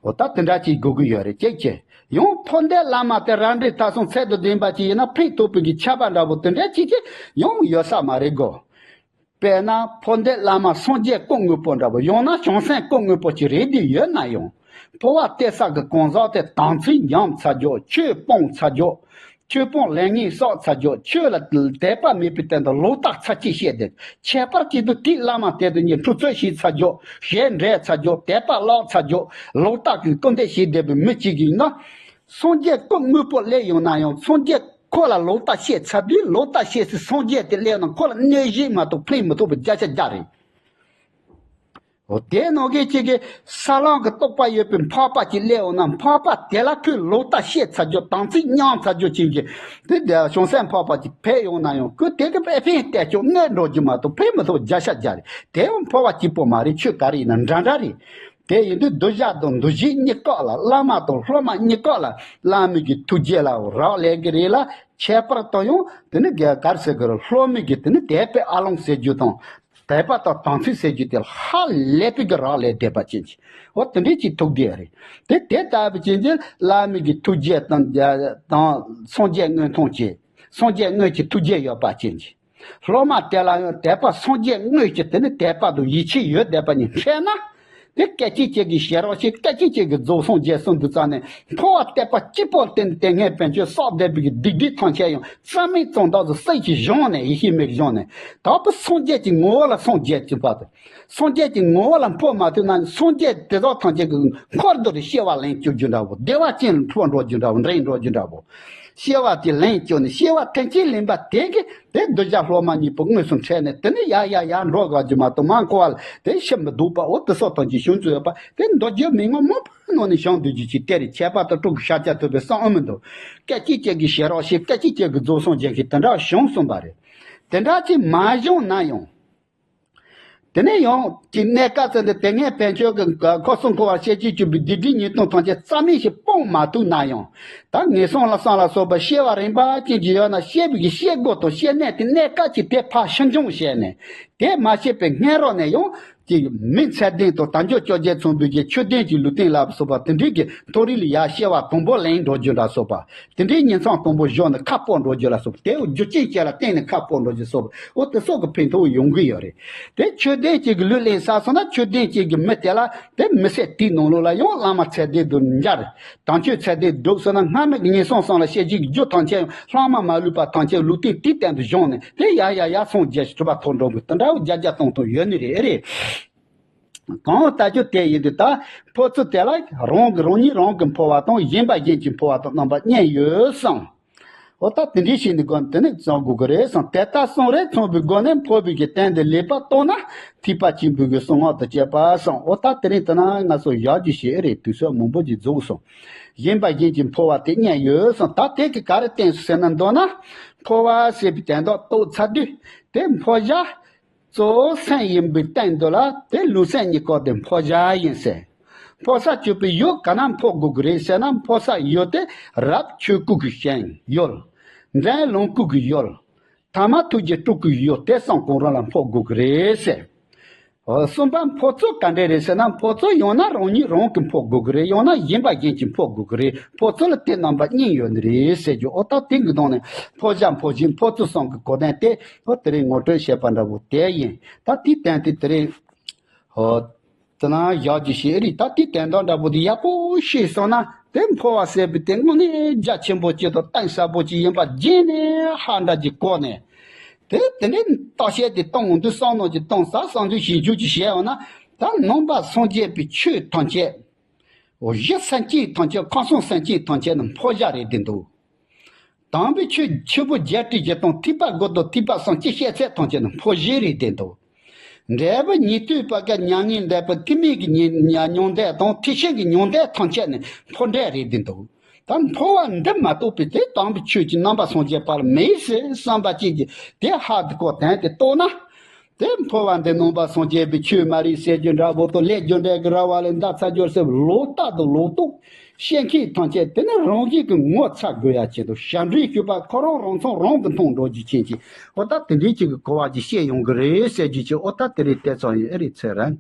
འོ་ད་དེ་འདྲ་ཅིག་དགོས་ཀྱི་ཡོད་རེད། གཅིག་བྱས། ཡང་འཕོ་འདོད་བླ་མ་དེ་རབ་འབྲིང་ཐ་གསུམ་ཚད་དང་ལྡན་པ་ཅིག་ཡིན་ན་ཕན་ཐོགས་པའི་གི་ཆད་པ་འདྲ་བོ་དེ་འདྲ་ཅིག་ཅིག་ཡང་ཡོད་ས་མ་རེད་གོ། དཔེར་ན་འཕོ་འདོད་བླ་མ་སངས་རྒྱས་སྐུ་དངོས་པོ་འདྲ་བོ། ཡང་ན་བྱང་སེམས་སྐུ་དངོས་པོ་ཅིག་རེད་དེ་ཡོད་ན་ཡང་། འཕོ་བ་སྟེར་ས་གི་གང་ཟག་དེ་དམ་ཚིག་ཉམས་ཚར་རྒྱུ། ཆོས་སྤོང་ཚར་རྒྱུ། ཆོས་སྤོང་ལས་ངན་བསགས་ཚར་རྒྱུ། ཆོས་ལ་དད་པ་མེད་པའི་སྟེང་དུ་ལོག་ལྟ་ཚར་གཅིག་བཤད་དེ། ཁྱད་པར་གཅིག་ཏུ་དེའི་བླ་མ་དེ་དང་གཉིས་འཁྲུག་རྩོད་བྱས་ཚར་རྒྱུ། ཞལ་འགྲས་ཚར་རྒྱུ། དད་པ་བརླག་ཚར་རྒྱུ། ལོག་ལྟ་གི་སྐུར་འདེབས་བྱས་བསྡད་པའི་མི་གཅིག་ཡིན་ན། སངས་རྒྱས་སྐུ་དངོས་པོ་སླེབས་ཡོང་ན་ཡང་སངས་རྒྱས་ཁོ་ལ་ལོག་ལྟ་བཤད་ཚར་དུས་ལོག་ལྟ་བཤད་སའི་སངས་རྒྱས་དེ་སླེབས་ན་ཁོ་ལ་གནོད་གཞི་མ་གཏོགས་ཕན་མི་ཐོགས་པའི་བརྒྱ་ཆ་བརྒྱ་རེད། འོ་དེ་ནང་གི་གཅིག་གི་ས་ལམ་གྱི་རྟོགས་པ་ཡོད་པའི་འཕགས་པ་ཅིག་སླེབས་འོང་ན་འཕགས་པ་དེ་ལ་ཁོས་ལོག་ལྟ་བཤད་ཚར་རྒྱུ། དམ་ཚིག་ཉམས་ཚར་རྒྱུ་ཅན་གྱི་དེ་དེ་བྱང་སེམས་འཕགས་པ་ཅིག་ཕེབས་ཡོང་ན་ཡང་ཁོས་དེ་གི་ཨེ་ཕན་གཏད་ཆོག་གནོད་འགྲོ་རྒྱུ་མ་གཏོགས་ཕན་མི་ཐོགས་བརྒྱ་ཆ་བརྒྱ་རེད། དེ་ཡང་འཕོ་བ་གཅིག་པོ་མ་རེད། ཆོས་ག་རེ་ཡིན་ན་འདྲ་འདྲ་རེད། དེ་ཡིན་དུས་གདུལ་བྱ་དང་འདུལ་བྱེད་གཉིས་ཀ་ལ། བླ་མ་དང་སློབ་མ་གཉིས་ཀ་ལ་བླ་མའི་གི་ཐུགས་རྗེ་ལ་རག་ལས་ཀྱི་རེད་ལ། ཁྱད་པར་དུ་ཡང་དེ་ནི་ག་གར་ཟེར་གི་རེད། སློབ་མའི་གི་དེ་ནི་དད་པའི་ཨ་ལོང་ཟེར་རྒྱུ་དང་། དད་པ་དང་དམ་ཚིག་ཟེར་རྒྱུ་དེ་ཧ་ལས་པའི་གི་རག་ལས་བསྡད་པ་ཅན་གྱི། འོ་དེ་འདྲས་ཀྱི་ཐུགས་རྗེ་རེད། དེ་དེ་ལྟ་བུ་ཅན་གྱི་བླ་མའི་གི་ཐུགས་རྗེ་དང་དང་སངས་རྒྱས་དངོས་མཐོང་བཅས། སངས་རྒྱས་དངོས་ཀྱི་ཐུགས་རྗེ་ཡོད་པ་ཅན་གྱི། སློབ་མ་དེ་ལ་ཡང་དད་པ་སངས་རྒྱས་དངོས་ཀྱི་དེ་ནི་དད་པ་དང་ཡིད་ཆེས་ཡོད་བསྡད་པ་ཉིད་འཕྲད་ན། དེ་སྐད་ཅིག་གཅིག་གིས་ཞལ་རོགས་བྱེད། སྐད་ཅིག་གཅིག་གིས་རྫོགས་སངས་རྒྱས་གསུམ་དུ་བརྩམས་ནས་འཕོ་བ་སྟེར་པ་གཅིག་པོ་བརྟེན་ནས་དེ་སྔའི་བན་ཆོས་བསགས་བསྡད་པའི་སྡིག་སྒྲིབ་ཐམས་ཅད་ཡང་རྩ་མེད་ཙམ་དག་ཏུ་སྲིད་ཀྱིས་བཞེངས་ནས་ཡེ་ཤེས་མིག་བཞེངས་ནས་དག་པའི་སངས་རྒྱས་ཀྱི་ངོ་བོ་ལ་སངས་རྒྱས་ཀྱི་བར་དུ། སངས་རྒྱས་ཀྱི་ངོ་བོ་ལ་འཕོ་མ་ཐུབ་ན་སངས་རྒྱས་དེ་དག་ཐམས་ཅད་ཀྱི་འཁོར་དུ་རེ་སྐྱེ་བ་ལེན་བཅུག་རྒྱུ་འདྲ་བོ། བདེ་བ་ཅན་ལ་འཕོ་འགྲོ་རྒྱུ་འདྲ་བོ། འདྲེན་འགྲོ་རྒྱུ་འདྲ་བོ། སྐྱེ་བ་དེ་ལེན་བཅུག་ནས་སྐྱེ་བ་ཐེངས་གཅིག་ལེན་པ་དེ་གིས་དེ་གདུལ་བྱ་སློབ་མ་གཉིས་པོ་དངོས་སུ་འཕྲད་ནས་དེ་ནས་ཡར་ཡར་ཡར་འགྲོ་དགོས་རྒྱུ་མ་གཏོགས་མར་འཁོར་བ་ལ་དེ་ཤི་མི་སྡུག་པ། འོ་དེ་སོགས་དང་གྱི་བྱུང་ཚུལ་ཡོད་པ་དེ་མདོ་རྒྱུད་མན་ངག་མང་པོའི་ནང་ནས་བྱུང་སྡོད་རྒྱུ་ཅིག་དེ་རེད། ཁྱད་པར་དུ་སྤྲུལ་སྐུ་ཤཱཀྱ་ཐུབ་པའི་གསུང་ཨེ་མི་འདུག་སྐད་ཅིག་གཅིག་གིས་ཞལ་རོགས་བྱེད། སྐད་ཅིག་གཅིག་གིས་རྫོགས་སངས་རྒྱས་ཀྱི་དེ་འདྲ་བྱུང་གསུངས་པ་རེད། དེ་འདྲ་ཅིག་མ་བྱུང་ན་ཡང་། དེ་ནས་ཡང་གི་གནས་སྐབས་ཙམ་དུ་དེ་སྔའི་བན་ཆོས་ཀྱི་འཁོར་གསུམ་འཁོར་བར་ཤེས་བྱེད་བཅུ་པའི་སྡིག་སྒྲིབ་ཉེས་ལྟུང་ཐམས་ཅད་རྩ་མེད་ཞིག་སྤོང་མ་ཐུབ་ན་ཡང་། ད་ངན་སོང་ལ་སོགས་ལ་སོགས་པ་སྐྱེ་བ་རིམ་པ་ཅན་གྱི་ཡོད་ན་སྐྱེ་བའི་གི་སྐྱེ་སྒོ་དང་སྐྱེ་གནས་དེ་གནས་སྐབས་ཀྱི་དེ་ཕར་ཕྱིར་འབྱུང་བྱས་ནས་དེ་མ་སྐྱེས་པའི་སྔོན་རོལ་ནས་ཡང་གི་མི་ཚད་ལྡན་དང་དལ་འབྱོར་བཅོ་བརྒྱད་མཚུངས་པའི་གི་ཆོས་ལྡན་གྱི་ལུས་རྟེན་ལ་སོགས་པ་དེ་འདྲའི་གི་མཐོ་རིས་ལ་ཡར་སྐྱེ་བ་དང་པོ་ལེན་འགྲོ་རྒྱུ་ལ་སོགས་པ། དེ་འདྲའི་ཉིན་མཚན་དང་པོ་བཞག་ནས་ཁ་སྤོ་འགྲོ་རྒྱུ་ལ་སོགས་པ་དེ་རྒྱུ་རྐྱེན་ཅིག་ལ་བརྟེན་ནས་ཁ་སྤོ་འགྲོ་རྒྱུ་སོགས་པ་འོ་དེ་སོགས་ཀྱི་ཕན་ཐོགས་ཡོང་གི་ཡོད་རེད། དེ་ཆོས་ལྡན་ཅིག་གི་ལུས་ལེན་ས་སོང་ན་ཆོས་ལྡན་ཅིག་གི་མི་དེ་ལ་དེ་མི་ཚེ་དེའི་ནང་ལོགས་ལ་ཡང་བླ་མ་ཚད་ལྡན་དུ་མཇལ། དམ་ཆོས་ཚད་ལྡན་སྒྲུབ་སོང་ན་སྔ་མའི་ངན་སོང་གསུམ་ལ་སྐྱེ་བྱེད་ཀྱི་རྒྱུ་ཐམས་ཅད་ཡང་ལྷག་མ་མ་ལུས་པ་ཐམས་ཅད་ལུས་རྟེན་དེའི་སྟེང་དུ་བྱུང་ནས་དེ་ཡར་ཡར་ཡར་སངས་རྒྱས་ཤིང་གྲུབ་པ་ཐོབ་འགྲོ་གི་དེ་འདྲ་བོ་བརྒྱ་བརྒྱ་སྟོང་སྟོང་ཡོད་ནི་རེད། ཨེ་རེད། གང་ལྟར་རྒྱུ་དེ་ཡིན་དུས་ད་འཕོ་ཚུལ་དེ་ལ་རང་གི་རང་ཉིད་རང་གི་འཕོ་བ་དང་གཞན་པ་གཞན་གྱི་འཕོ་བ་དང་རྣམ་པ་གཉིས་ཡོད་གསུངས། འོ་ད་དེ་འདྲའི་ཞིག་ནི་དགོན་དེ་ནི་བརྩམ་དགོས་ཀྱི་རེད་གསུངས། དེ་ལྟར་གསུངས་རེད་མཚུངས་པའི་སྒོ་ནས་འཕོ་བའི་གི་དོན་དེ་ལེགས་པར་རྟོགས་ན་ཐེག་པ་ཆེན་པོའི་གི་གསང་སྔགས་དང་བཅས་པ་གསུངས། འོ་ད་དེ་རིང་དེ་ན་ང་ཚོ་ཡག་རྒྱུ་ཞིག་ཨེ་རེད། དུས་ཚོད་མང་པོ་ཅིག་རྫོགས་སོང་། གཞན་པ་གཞན་གྱི་འཕོ་བ་དེ་གཉིས་ཡོད་གསུངས། ད་དེ་གི་ག་རེ་བསྟན་སོང་ཟེར་ན་མདོར་ན་འཕོ་བ་ཟེར་བའི་དོན་དག་རྟོགས་ཚར་དུས་དེ་འཕོ་བྱ། གཙོ་བོ་སེམས་ཡིན་པའི་སྟེང་དུ་ལ་དེ་ལུས་སེམས་གཉིས་ཀ་དེ་འཕོ་བྱ་ཡིན་ཟེར། འཕོ་ས་བཅུག་པའི་ཡུལ་ག་ན་འཕོ་དགོས་ཀྱི་རེད་ཟེར་ན་འཕོ་ས་ཡུལ་དེ་རབ་ཆོས་སྐུ་གི་ཞིང་ཡུལ། འབྲིང་ལོངས་སྐུ་གི་ཡུལ། ཐ་མ་ཐུགས་རྗེ་སྤྲུལ་སྐུའི་ཡུལ་དེ་གསུམ་གང་རུང་ལ་འཕོ་དགོས་ཀྱི་རེད་ཟེར། གསུམ་པ་འཕོ་ཚུལ་ག་འདྲས་རེད་ཟེར་ན་འཕོ་ཚུལ་ཡང་ན་རང་ཉིད་རང་གིས་འཕོ་དགོས་ཀྱི་རེད། ཡང་ན་གཞན་པ་གཞན་གྱིས་འཕོ་དགོས་ཀྱི་རེད། འཕོ་ཚུལ་ལ་དེ་རྣམ་པ་གཉིས་ཡོད་ནི་རེད་ཟེར་རྒྱུ། འོ་ད་དེ་གི་ནང་ནས་འཕོ་བྱ་འཕོ་བྱེད་འཕོ་ཚུལ་གསུམ་གྱི་གོ་དོན་དེ་འོ་དེ་རིང་ངོ་སྤྲོད་བྱས་པ་འདྲ་བོ་དེ་ཡིན། ད་དེའི་སྟེང་དེ་དེ་རིང་འོ་དེ་ན་བཞག་རྒྱུ་ཞིག་རེད། ད་དེའི་དོན་དག་འདྲ་བོ་དེ་ཡག་པོ་ཤེས་སོང་ན་དེ་འཕོ་བ་ཟེར་བའི་དེ་དངོས་གནས་རྒྱ་ཆེན་པོ་ཅིག་དང་གཏིང་ཟབ་པོ་ཅིག་ཡིན་པ་རྗེས་ནས་ཧ་འདྲ་ཅིག་གོ་ནས། དེ་དེ་འདྲའི་བརྟག་དཔྱད་དེ་གཏོང་འོང་དུས་བསམ་བློ་ཅིག་གཏོང་ས་བསམ་ཚུལ་ཞིབ་འཇུག་ཅིག་བྱས་འོང་ན་ད་ནང་པ་སངས་རྒྱས་པའི་ཆོས་ཐམས་ཅད། འོ་གཞི་སེམས་ཅན་ཐམས་ཅད་ཁམས་གསུམ་སེམས་ཅན་ཐམས་ཅད་ནི་འཕོ་བྱ་རེད་བསྡད་འདུག་དམ་པའི་ཆོས་ཆོས་ཕུང་བརྒྱད་ཁྲི་བཞི་སྟོང་ཐེག་པ་དགུ་དང་ཐེག་པ་གསུམ་སྤྱི་བཤད་ཚད་ཐམས་ཅད་ནི་འཕོ་བྱེད་རེད་བསྡད་འདུག་འབྲས་བུ་ཉེར་ལྔ་པ་ག་མྱ་ངན་འདས་པའི་སྐུལ་མའི་གི་ཉེ་ཉ་མྱང་འདས་དང་ཐེག་ཆེན་གྱི་མྱང་འདས་ཐམས་ཅད་ནི་འཕོ་འབྲས་རེད་འདི་འདུག་ད་འཕོ་བ་འདི་མ་གཏོགས་པའི་དེ་དམ་པའི་ཆོས་ཀྱི་རྣམ་པ་སངས་རྒྱས་པར་མེད་ཟེར་བསམ་པ་ཅན་གྱི་དེ་ཧ་དི་གོ་དན་དེ་རྟོགས་ན། དེ་འཕོ་བ་འདི་ནང་པ་སངས་རྒྱས་པའི་ཆོས་མ་རིག་ཟེར་རྒྱུ་འདྲ་བོ་དང་ལས་རྒྱུ་འབྲས་ཀྱི་ར་བ་ལས་འདའ་ཚར་རྒྱུ་ཟེར་ལོག་ལྟ་དང་ལོག་རྟོག་བཤད་མཁན་ཐམས་ཅད་དེ་ནི་རང་བཞིན་གྱི་ངོ་ཚ་དགོས་ཡ་ཆེད་དུ་ཞབས་འདྲེན་སྤྱོད་པ་ཁོ་རང་རང་མཚང་རང་གིས་མཐོང་འགྲོ་རྒྱུ་ཅན་གྱི་ཨོ་ད་དེ་འདྲའི་ཅིག་གི་གོ་བ་ཅིག་བཤད་ཡོང་གི་རེད་ཟེར་རྒྱུ་ཅིག་ཨོ་ད་དེ་རེད་དེ་ཙམ་ཡིན་ཨེ་རེད་ཚེ་རིང་།